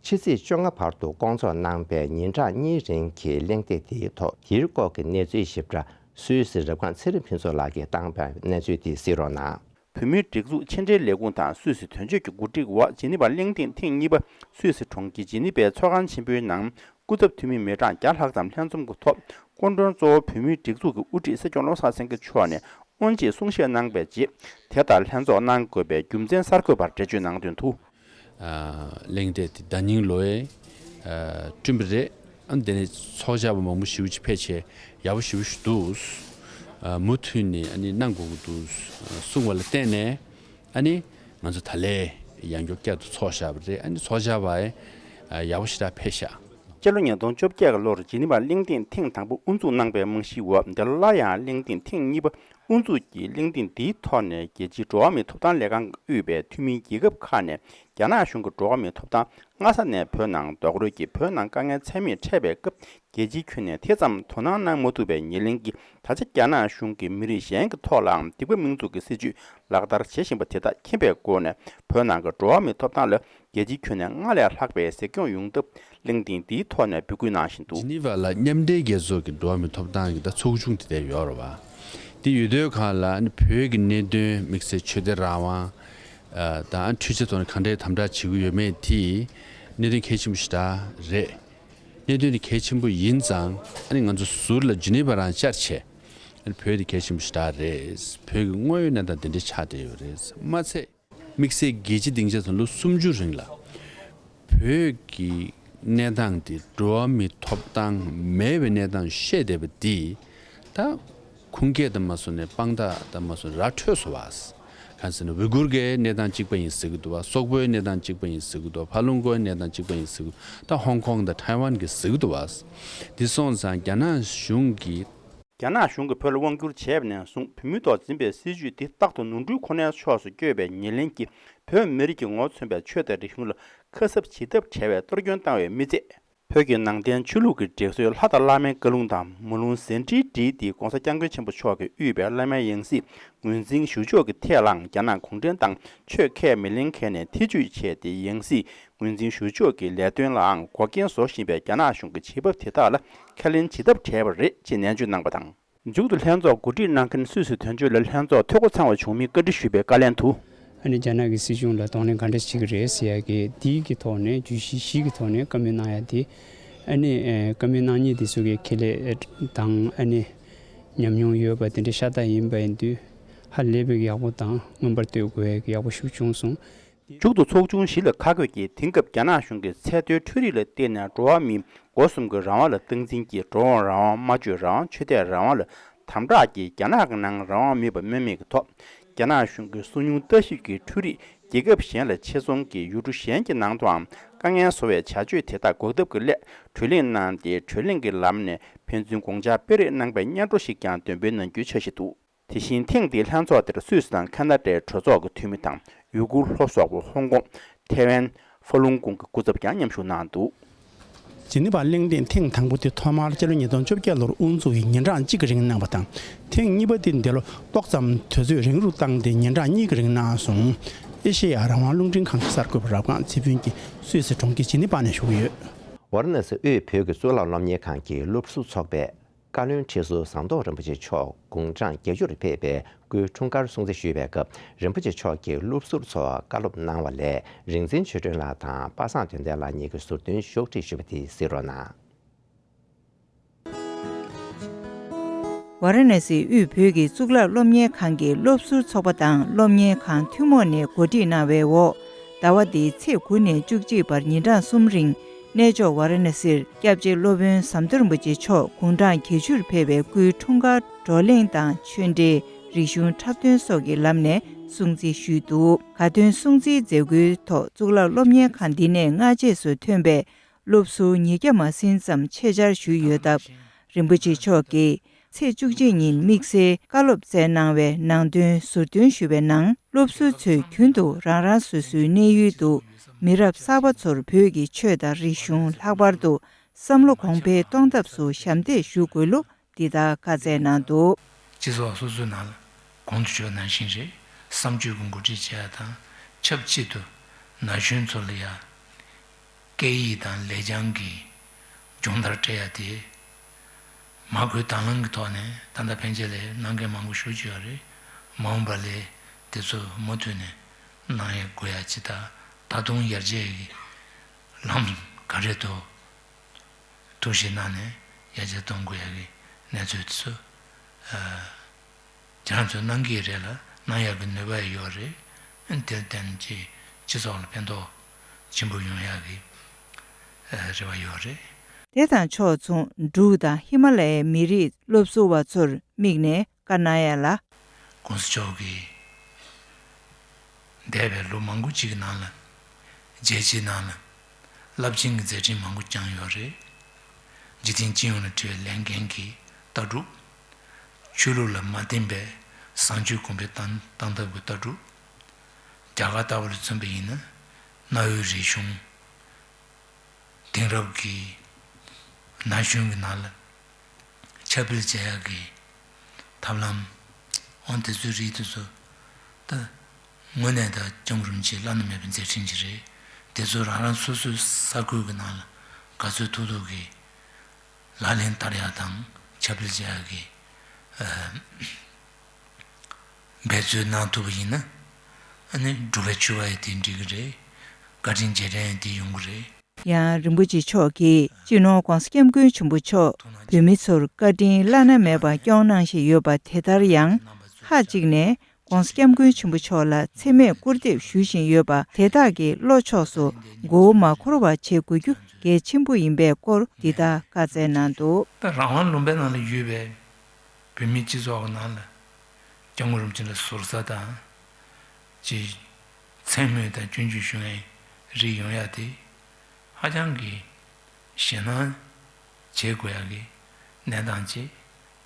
ཕྱི་ཚེས་བཅོ་ལྔ་བར་དུ་བསྐོང་ཚོགས་གནང་པའི་ཉིན་གྲངས་གཉིས་རིང་གི་གླེང་སྟེགས་དེའི་ཐོག་དེའི་སྐོར་གྱི་གནས་ཚུལ་ཞིབ་ཕྲ་སུད་སི་རབ་སྒང་ཚེ་རིང་ཕུན་ཚོགས་ལགས་ཀྱིས་བཏང་པའི་གནས་ཚུལ་དེ་གཟིགས་རོགས་གནང་། བོད་མིའི་སྒྲིག་འཛུགས་ཕྱི་འབྲེལ་ལས་ཁུངས་དང་སུད་སི་དོན་གཅོད་ཀྱི་གོ་སྒྲིག་འོག་ཇི་ནི་ཝར་གླེང་སྟེགས་ཐེངས་གཉིས་པ་སུད་སི་གྲོང་ཁྱེར་ཇི་ནི་ཝའི་ཚོགས་ཁང་ཆེན་པོའི་ནང་སྐུ་ཚབ་འཐུས་མི་མི་གྲངས་བརྒྱ་ལྷག་ཙམ་ལྷན་འཛོམས་ཀྱི་ཐོག་སྐུ་མགྲོན་གཙོ་བོ་བོད་མིའི་སྒྲིག་འཛུགས་ཀྱི་དབུ་ཁྲིད་སྲིད་སྐྱོང་བློ་བཟང་སེང་གེ་མཆོག་ནས་དབུ་འབྱེད་གསུང་བཤད་གནང་བའི་རྗེས། དེ་ལྟར་ལྷན་ཚོགས་གནང་དགོས་པའི་རྒྱུ་མཚན་གསར་འགོད་པར་འགྲེལ་བརྗོད་གནང་དོན་དུ། གླེང་སྟེགས་དེ་ཟླ་ཉིན་ལོའི་བསྐྲུན་པ་རེད། ཨ་ནི་དེ་ནས་ཚོགས་བཅར་བ་མང་པོ་ཞེ་པོ་ཅིག་ཕེབས་བྱས་ཡག་པོ་ཞེ་པོ་ཞིག་འདུག་མུ་མཐུད་ནས་ཨ་ནི་གནང་དགོས་ཀྱི་འདུག་གསུངས་པ་ལ་བརྟེན་ནས་ཨ་ནི་ང་ཚོ་ད་ལས་ཡང་བསྐྱར་བསྐྱར་དུ་ཚོགས་བཞག་པ་རེད། ཨ་ནི་ཚོགས་བཅར་བ་ཡག་པོ་ཞེ་དྲག་ཕེབས་ཤག་སྤྱི་ལོ་ཉིས་སྟོང་བཅོ་བརྒྱད་ལོར་ཇི་ནི་ཝར་གླེང་སྟེགས་ཐེངས་དང་པོ་དབུ་འཛུགས་གནང་པའི་རྨང་གཞིའི་འོག་འདི་ལོ་ལ་ཡང་གླེང་སྟེགས་ཐེངས་གཉིས་པ་དབུ་འཛུགས་ཀྱིས་གླེང་སྟེགས་འདིའི་ཐོག་ནས་རྒྱལ་སྤྱིའི་འགྲོ་བ་མིའི་ཐོབ་ཐང་ལས་ཁང་དབུས་པའི་འཐུས་མིའི་རྒྱལ་ཁབ་ཁག་ནས་རྒྱ་ནག་གཞུང་གི་འགྲོ་བ་མིའི་ཐོབ་ཐང་སྔ་ས་ནས་བོད་ནང་རྡོག་རོལ་གྱིས་བོད་ནང་དཀའ་ངལ་ཚད་མེད་འཕྲད་པའི་སྐབས། རྒྱལ་སྤྱིའི་ཁྱོན་ནས་དེ་ཙམ་དོ་སྣང་གནང་མ་ཐུབ་པའི་ཉེར་ལེན་གྱིས་ད་ཆ་རྒྱ་ནག་གཞུང་གིས་མི་རིགས་གཞན་གྱི་ཐོག་ལའང་སྡིག་པ་མིང་འཛུགས་ཀྱི་སྲིད་བྱུས་ལག་བསྟར་བྱེད་བཞིན་པ་དེ་དག་མཁྱེན་པའི་སྒོ་ནས་བོད་ནང་གི་འགྲོ་བ་མིའི་ཐོབ་ཐང་ལ་རྒྱལ་སྤྱིའི་ཁྱོན་ནས་སྔར་ལས་ལྷག་པའི་གཟིགས་སྐྱོང་ཡོང་ཐབས་གླེང་སྟེགས་འདིའི་ཐོག་ནས་འབོད་སྐུལ་གནང་བཞིན་འདུག་ཇི་ནི་ཝ་ལ་མཉམ་འབྲེལ་རྒྱལ་ཚོགས་ཀྱི་འགྲོ་བ་མིའི་ཐོབ་ཐང་གི་ད་ཚོགས་ཆུང་དེ་འདྲ་ཡོད་རེད་བ། དེ་ཡོད་དུས་གང་ལ་ནི་བོད་ཀྱི་གནད་དོན་དམིགས་བསལ་ཆོས་དད་རང་དབང་དང་འཕྲུལ་ཆས་ཐོག་ནས་གང་འདྲའི་དམ་དྲག་བྱེད་ཀྱི་ཡོད་མེད་དེ་གནད་དོན་གལ་ཆེན་པོ་ཞིག་ད་རེད། གནད་དོན་དེ་གལ་ཆེན་པོ་ཡིན་ཙང་ཨ་ནི་ང་ཚོ་ཟུར་ལ་ཇི་ནི་ཝ་རང་བཅར་བྱས་ཨ་ནི་བོད་དེ་གལ་ཆེན་པོ་ཞིག་ད་རེད། བོད་ཀྱི་དངོས་ཡོད་གནས་སྟངས་དེ་འདྲ་ཆགས་བསྡད་ཡོད་རེད། མ་ཚད། དམིགས་བསལ་རྒྱལ་སྤྱི་སྡིངས་ཆ་དང་ལོ་སུམ་ཅུ་རིང་ལ་བོད་ཀྱི་གནས་སྟངས་དེ་འགྲོ་བ་མིའི་ཐོབ་ཐང་མེད་པའི་གནས་སྟངས་བཤད་བསྡད་པ་འདི་ད་ཁུངས་སྐྱེལ་དང་མ་སོང་ནས་དཔང་རྟགས་དང་མ་སོང་ར་འཕྲོད་སོང་བ། གང་ཟེར་ན་ཝི་གུར་གྱི་གནས་སྟངས་གཅིག་པ་ཡིན་ཟེར་གི་འདུག་བ། སོག་པོའི་གནས་སྟངས་གཅིག་པ་ཡིན་ཟེར་གི་འདུག་ཕ་ལུང་ཀོའི་གནས་སྟངས་གཅིག་པ་ཡིན་ཟེར་གི་འདུག་ད་ཧོང་ཀོང་དང་ཐའེ་ཝན་གྱི་ཟེར་གི་འདུག་བ། འདི་སོང་ཙང་རྒྱ་ནག་གཞུང་གིས། རྒྱ་ནག་གཞུང་གིས་བོད་ལ་དབང་བསྒྱུར་བྱས་པ་ནས་བཟུང་བོད་མིའི་ཐོག་འཛིན་པའི་སྲིད་བྱུས་འདི་རྟག་ཏུ་ནོར་འཁྲུལ་ཁོ་ནའི་ཕྱོགས་སུ་བསྐྱོད་པའི་ཉེར་ལེན་གྱིས་བོད་མི་རིགས་ཀྱི་ངོ་བོ་མཚོན་པའི་ཆོས་དང་རིག་གཞུང་ལ་ཁ་གསབ་བྱེད་ཐབས་བྲལ་བའི་གཏོར་སྐྱོན་བཏང་བའི་མི་ཚད། བོད་ཀྱི་ནང་བསྟན་ཆོས་ལུགས་ཀྱི་སྒྲིག་སྲོལ་ལྷ་དང་བླ་མའི་བཀའ་ལུང་དང་མུ་ལུང་ཟིན་བྲིས་བྲིས་ཏེ་༸གོང་ས་༸སྐྱབས་མགོན་ཆེན་པོ་མཆོག་གིས་དབུས་པའི་བླ་མའི་ཡང་སྲིད་ངོས་འཛིན་ཞུ་ཕྱོགས་ཀྱི་ཐད་ལའང་རྒྱ་ནག་གུང་ཁྲན་ཏང་ཆོས་ཁས་མི་ལེན་མཁན་ནས་ཐེ་བྱུས་བྱས་ཏེ་ཡང་སྲིད་ངོས་འཛིན་ཞུ་ཕྱོགས་ཀྱི་ལས་དོན་ལའང་འགོག་རྐྱེན་བཟོ་བཞིན་པའི་རྒྱ་ནག་གཞུང་གི་བྱེད་བབ་དེ་དག་ལ་ཁས་ལེན་བྱེད་ཐབས་བྲལ་བ་རེད་ཅེས་ནན་བརྗོད་གནང་བ་དང་། མཇུག་ཏུ་ལྷན་ཚོགས་གོ་སྒྲིག་གནང་མཁན་སུད་སི་དོན་གཅོད་ལ་ལྷན་ཚོགས་འཐུས་སྒོ་ཚང་བ་བྱུང་མིན་བཀའ་འདྲི་ཞུས་པའི་བཀའ་ལན་དུ། ཨ་ནི་རྒྱ་ནག་གི་སྲིད་གཞུང་ལ་གདོང་ལེན་ག་འདྲ་བྱེད་ཀྱི་རེད་ཟེར་ཡ་གི་འདིའི་གི་ཐོག་ནས་བརྗོད་གཞི་བཞི་གི་ཐོག་ནས་བཀའ་མོལ་གནང་ཡ་དེ། ཨ་ནི་ཨེ་བཀའ་མོལ་གནང་མཁན་དེ་ཚོ་གི་ཁེ་ལས་དང་ཨ་ནི་ཉམས་མྱོང་ཡོད་པ་དེ་འདྲ་ཤ་སྟག་ཡིན་པ་ཡིན་དུས་ཧ་ལས་པའི་ཡག་པོ་དང་མངོན་པར་བསྟོད་དགོས་ཡ་གི་ཡག་པོ་ཞིག་བྱུང་སོང་། མཇུག་ཏུ་ཚོགས་ཆུང་བཞི་ལ་ཁག་བགོས་ཀྱིས་དེང་སྐབས་རྒྱ་ནག་གཞུང་གིས་ཚད་མཐོའི་འཕྲུལ་རིག་ལ་བརྟེན་ནས་འགྲོ་བ་མིའི་སྒོ་གསུམ་གྱི་རང་དབང་ལ་སྟངས་འཛིན་གྱིས་འགྲོ་འོང་རང་དབང་སྨྲ་བརྗོད་རང་དབང་ཆོས་དད་རང་དབང་ལ་དམ་དྲག་གིས་རྒྱ་ནག་གི་ནང་རང་དབང་མེད་པ་སྨོས་མེད་ཀྱི་ཐོག་རྒྱ་ནག་གཞུང་གིས་སོ་ཉུལ་ལྟ་ཞིབ་ཀྱི་འཕྲུལ་རིག་རྒྱལ་ཁབ་གཞན་ལ་ཆེད་ཚོང་གིས་ཡུལ་གྲུ་གཞན་གྱི་ནང་དུའང་དཀའ་ངལ་བཟོ་བའི་བྱ་སྤྱོད་དེ་དག་འགོག་ཐབས་ཀྱི་སླད་གྲོས་གླེང་གནང་སྟེ་གྲོས་གླེང་གི་ལམ་ནས་ཕན་ཚུན་དགོངས་འཆར་སྤེལ་རེས་གནང་པའི་སྙན་སྒྲོན་ཞིག་ཀྱང་འདོན་སྤེལ་གནང་རྒྱུའི་འཆར་གཞི་འདུག་དེ་བཞིན་ཐེངས་འདིའི་ལྷན་ཚོགས་དེར་སུད་སི་དང་ཁ་ན་ཌའི་གྲོས་ཚོགས་ཀྱི་འཐུས་མི་དང་ཡུ་གུར་ལྷོ་སོག་པོ་ཧོང་ཀོང་། ཐེ་ཝན། ཧྥ་ལུང་ཀུང་གི་སྐུ་ཚབ་ཀྱང་མཉམ་ཞུགས་གནང་འདུག་ཇི་ནི་ཝ་གླེང་སྟེགས་ཐེངས་དང་པོ་དེ་ཐོག་མར་སྤྱི་ལོ་ཉིས་སྟོང་བཅོ་བརྒྱད་ལོར་དབུ་འཛུགས་ཀྱིས་ཉིན་གྲངས་གཅིག་གི་རིང་གནང་བ་དང་། ཐེངས་གཉིས་པ་དེ་འདི་ལོ་ཏོག་ཙམ་དུས་ཚོད་རིང་རུ་བཏང་སྟེ་ཉིན་གྲངས་གཉིས་ཀྱི་རིང་གནང་སོང་། ཨེ་ཤེ་ཡ་རང་དབང་རླུང་འཕྲིན་ཁང་གི་གསར་འགོད་པ་རབ་སྒང་ཚེ་ཕུན་གྱིས་སུད་སི་གྲོང་ཁྱེར་ཇི་ནི་ཝ་ནས་ཞུ་གི་ཡོད། ཝཱ་ར་ཎ་སི་དབུས་བོད་ཀྱི་གཙུག་ལག་སློབ་གཉེར་ཁང་གི་སློབ་ཟུར་ཚོགས་པས། བཀའ་བློན་ཁྲི་ཟུར་ཟམ་གདོང་རིན་པོ་ཆེ་མཆོག་དགུང་གྲངས་བརྒྱད་ཅུ་རུ་ཕེབས་པའི་སྐུའི་འཁྲུངས་སྐར་སྲུང་བརྩི་ཞུས་པའི་སྐབས་རིན་པོ་ཆེ་མཆོག་གིས་སློབ་ཟུར་ཚོར་བཀའ་སློབ་གནང་བ་ལས་རིག་འཛིན་ཆོས་སྒྲོན་ལགས་དང་པ་སངས་དོན་ལྡན་ལགས་གཉིས་ཀྱི་ཟུར་འདོན་ཤོག་ཁྲིད་ཞུས་པ་དེ་གཟིགས་རོགས་གནང་། ཝཱ་ར་ཎ་སི་དབུས་བོད་ཀྱི་གཙུག་ལག་སློབ་གཉེར་ཁང་གི་སློབ་ཟུར་ཚོགས་པ་དང་སློབ་གཉེར་ཁང་ཐུན་མོང་ནས་གོ་སྒྲིག་གནང་བའི་འོག་ཟླ་བ་འདིའི་ཚེས་དགུ་ནས་བཅུ་གཅིག་བར་ཉིན་གྲངས་གསུམ་རིང་། གནས་མཆོག་ཝཱ་ར་ཎ་སིར་སྐྱབས་རྗེ་སློབ་དཔོན་ཟམ་གདོང་རིན་པོ་ཆེ་མཆོག་དགུང་གྲངས་བརྒྱད་ཅུར་ཕེབས་པའི་སྐུའི་འཁྲུངས་སྐར་བགྲོ་གླེང་དང་ཆོས་འབྲེལ། རིག་གཞུང་འཁྲབ་སྟོན་སོགས་ཀྱི་ལམ་ནས་སྲུང་བརྩི་ཞུས་འདུག་དགའ་སྟོན་སྲུང་བརྩིའི་མཛད་སྒོའི་ཐོག་གཙུག་ལག་སློབ་གཉེར་ཁང་འདི་ནས་སྔ་རྗེས་སུ་ཐོན་པའི་སློབ་ཟུར་ཉིས་བརྒྱ་མ་ཟིན་ཙམ་ཆེད་བཅར་ཞུས་ཡོད་སྟབས། རིན་པོ་ཆེ་མཆོག་གིས་ཚེས་བཅུ་གཅིག་ཉིན་དམིགས་བསལ་བཀའ་སློབ་སྩལ་གནང་བའི་ནང་དོན་ཟུར་འདོན་ཞུས་པའི་ནང་། སློབ་ཟུར་ཚོས་རྒྱུན་དུ་རང་རང་སོ་སོའི་གནས་ཡུལ་དུ་མི་རབས་གསར་པ་ཚོར་བོད་ཀྱི་ཆོས་དང་རིག་གཞུང་། ལྷག་པར་དུ་བསམ་བློ་གོང་འཕེལ་གཏོང་ཐབས་སུ་ཞབས་འདེགས་ཞུ་དགོས་ལུགས་འདི་ལྟར་བཀའ་སྩལ་གནང་འདུག་སྤྱི་ཚོགས་སོ་སོའི་ནང་ལ་གོང་དུ་ཞུས་པ་ནང་བཞིན་རེད། བསམ་སྤྱོད་ཀྱི་འགོ་ཁྲིད་བྱེད་ཡ་དང་ཆབས་ཅིག་ཏུ་ན་གཞོན་ཚོ་ལ་ཡ། སྐད་ཡིག་དང་ལེགས་བྱང་གི་སྦྱོང་བརྡར་སྤྲད་ཡ་དེ། མ་དགོས་དང་བླངས་ཀྱི་ཐོག་ནས་ད་ལྟ་ཕན་ཆད་ལས་གནང་མཁན་མང་པོ་ཞེ་པོ་ཅིག་ཡོད་རེད། མ་འོངས་པ་ལས་དེ་ཚོ་མུ་མཐུད་ནས་གནང་ཡ་དགོས་ཡ་ཅིག་དང་ད་དུང་ཡར་རྒྱས་ཀྱི་ལམ་ག་རེ་འདུག་ཐུགས་ཞིབ་གནང་ནས་ཡར་རྒྱས་གཏོང་དགོས་ཡ་གི་གནས་ཚུལ་དེ་ཚོ། ཨ། ཁྱེད་རང་ཚོས་གནང་གི་རེད་ལ་གནང་ཡག་གི་ནུས་པ་ཡོད་རེད། དེར་བརྟེན་གྱི་སྤྱི་ཚོགས་ལ་ཕན་ཐོགས་ཆེན་པོ་ཡོང་ཡག་གི་རེ་བ་ཡོད་རེད། དེ་དང་ཕྱོགས་མཚུངས་འབྲུག་དང་ཧི་མ་ལ་ཡའི་མི་རིགས་སློབ་ཟུར་བ་ཚོར་དམིགས་ནས་བཀའ་གནང་ཡ་ལ། ༸གོང་ས་མཆོག་གིས་འདས་པའི་ལོ་མང་པོ་ཅིག་གི་ནང་ལ་རྒྱལ་སྤྱིའི་ནང་ལ་རླབས་ཆེན་གྱི་མཛད་འཕྲིན་མང་པོ་བསྐྱངས་ཡོད་རེད། འཇིག་རྟེན་སྤྱི་ཡོངས་ལ་དྲི་བའི་ལས་འགན་གྱི་ལྟ་གྲུབ། ཆོས་ལུགས་ལ་མ་བརྟེན་པའི་བཟང་སྤྱོད་གོང་འཕེལ་བཏང་བཏང་ཐབས་ཀྱི་ལྟ་གྲུབ། རྒྱ་གར་ལྟ་བུ་ལ་མཚོན་པ་ཡིན་ན་གནའ་བོའི་རིག་གཞུང་། དེང་རབས་ཀྱི་ན་གཞོན་གྱི་ནང་ལ་ཁྱབ་སྤེལ་བྱེད་ཡག་གི་ཐབས་ལམ། འོ་དེ་ཚོའི་རིགས་དེ་ཚོ་ད་དངོས་གནས་ད་སྐྱབས་མགོན་རིན་པོ་ཆེའི་བླ་ན་མེད་པའི་མཛད་འཕྲིན་ཅིག་རེད། དེ་ཚོ་རང་རང་སོ་སོའི་ས་ཁུལ་གྱི་ནང་ལ་ག་ཚོད་ཐུབ་ཐུབ་ཀྱིས་ལག་ལེན་བསྟར་ཡག་དང་ཁྱབ་སྤེལ་བྱེད་ཡག་གི་ཨ་འབད་རྩོལ་གནང་ཐུབ་པ་ཡིན་ན་ཨ་ནི་སྒྲུབ་པའི་སྤྱོད་པ་ཡི་དེ་འགྲིག་གི་རེད། བཀའ་དྲིན་རྗེས་དྲན་ཡི་དེ་ཡོང་གི་རེད། ཡང་རིན་པོ་ཆེ་མཆོག་གིས་སྤྱི་ནོར་༸གོང་ས་༸སྐྱབས་མགོན་ཆེན་པོ་མཆོག་བོད་མི་ཚོར་བཀའ་དྲིན་བླ་ན་མེད་པ་སྐྱོང་གནང་བཞིན་ཡོད་པ་དེ་ལྟར་ཡང་ཁག་ཅིག་ནས། ༸གོང་ས་༸སྐྱབས་མགོན་ཆེན་པོ་མཆོག་ལ་མཚན་སྨད་སྐུར་འདེབས་ཞུ་བཞིན་ཡོད་པ་དེ་དག་གི་བློ་ཕྱོགས་སུ་མགོ་བོ་མ་འཁོར་བ་བྱེད་དགོས་རྒྱུ་གལ་ཆེན་པོ་ཡིན་པའི་སྐོར་འདི་ལྟར་བཀའ་སྩལ་གནང་འདུག་ད་རང་དབང་ལུང་པའི་ནང་ལ་ཡོད་པའི་བོད་མིའི་སྤྱི་ཚོགས་ཀྱི་ནང་ལ་༸སྐྱབས་མགོན་རིན་པོ་ཆེ་ལ་ཟུར་ཟ་དང་ཅིག་མཚན་སྨོད་དང་སྐྱོན་བརྗོད་ཞུ་མཁན་རིགས་ཡོང་ཡ་དེ་ཧ་ཅང་གི་ཞེད་སྣང་བྱེད་དགོས་ཡ་གི་གནས་སྟངས་ཅིག་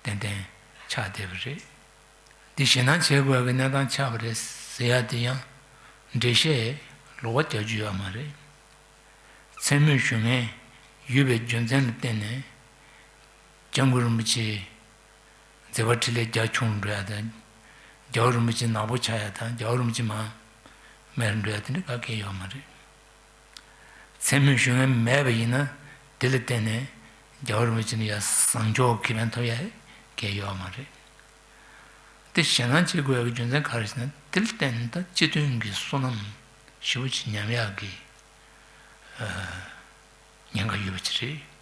ཏན་ཏན་ཆགས་བསྡད་པ་རེད། འདི་ཞེད་སྣང་བྱེད་དགོས་པའི་གནས་སྟངས་ཆགས་པ་རེད་ཟེར་ཡ་དེ་ཡང་འགྲེལ་བཤད་ལོག་པ་རྒྱག་རྒྱུ་ཡོད་མ་རེད། མཚན་སྨོས་ཞུ་མཁན་ཡོད་པའི་རྒྱུ་མཚན་ལ་བརྟེན་ནས་སྐྱབས་མགོན་རིན་པོ་ཆེ་མཛད་པ་འཕྲིན་ལས་རྒྱ་ཆུང་འགྲོ་ཡ་དང་། རྒྱལ་བ་རིན་པོ་ཆེ་ནག་པོ་ཆགས་ཡ་དང་རྒྱལ་བ་རིན་པོ་ཆེ་མར་མེད་པར་འགྲོ་ཡ་དེ་འདྲ་ག་གེ་ཡོད་མ་རེད། མཚན་སྨོས་ཞུ་མཁན་མེད་པ་ཡིན་ན་དེ་ལ་བརྟེན་ནས་རྒྱལ་བ་རིན་པོ་ཆེ་ནས་ཡ་བཟང་ཕྱོགས་ཁེ་ཕན་ཐོབ་ཡ་གང་ཡང་ཡོད་མ་རེད། དེ་ཞེད་སྣང་བྱེད་དགོས་པའི་རྒྱུ་མཚན་ག་རེ་ཟེར་ན་དེ་ལ་བརྟེན་ནས་ད་སྤྱི་མཐུན་གྱི་བསོད་ནམས་ཞེ་པོ་ཅིག་ཉམས་ཡག་གི་ཉེན་ཁ་ཡོད་པ་ཅིག་རེད།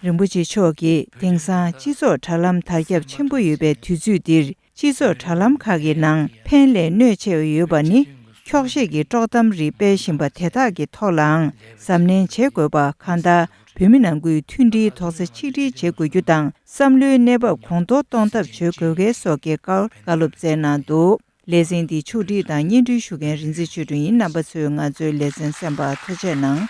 རིན་པོ་ཆེ་མཆོག་གིས་དེང་སང་སྤྱི་ཚོགས་དྲ་ལམ་དར་ཁྱབ་ཆེན་པོ་ཡོད་པའི་དུས་ཚོད་འདིར། སྤྱི་ཚོགས་དྲ་ལམ་ཁག་གི་ནང་ཕན་ལས་གནོད་ཆེ་བ་ཡོད་པ་ནི། འཁྱོག་བཤད་ཀྱི་དཀྲོག་གཏམ་རིགས་སྤེལ་བཞིན་པ་དེ་དག་གི་ཐོག་ལའང་གཟབ་ནན་བྱེད་དགོས་པ། གང་ལྟར་བོད་མི་ནང་ཁུལ་མཐུན་སྒྲིལ་རྡོག་རྩ་ཆིག་སྒྲིལ་བྱེད་དགོས་རྒྱུ་དང་། བསམ་བློའི་གནས་བབ་གོང་མཐོར་གཏོང་ཐབས་བྱེད་དགོས་གལ་སོགས་ཀྱི་སྐོར་བཀའ་སློབ་སྩལ་གནང་འདུག་ལེ་ཚན་འདི་ཕྱོགས་སྒྲིག་དང་སྙན་སྒྲོན་ཞུ་མཁན་རིག་འཛིན་ཆོས་སྒྲོན་ཡིན། རྣམ་པ་ཚོས་ང་ཚོའི་ལེ་ཚན་གསན་པར་ཐུགས་རྗེ་གནང་།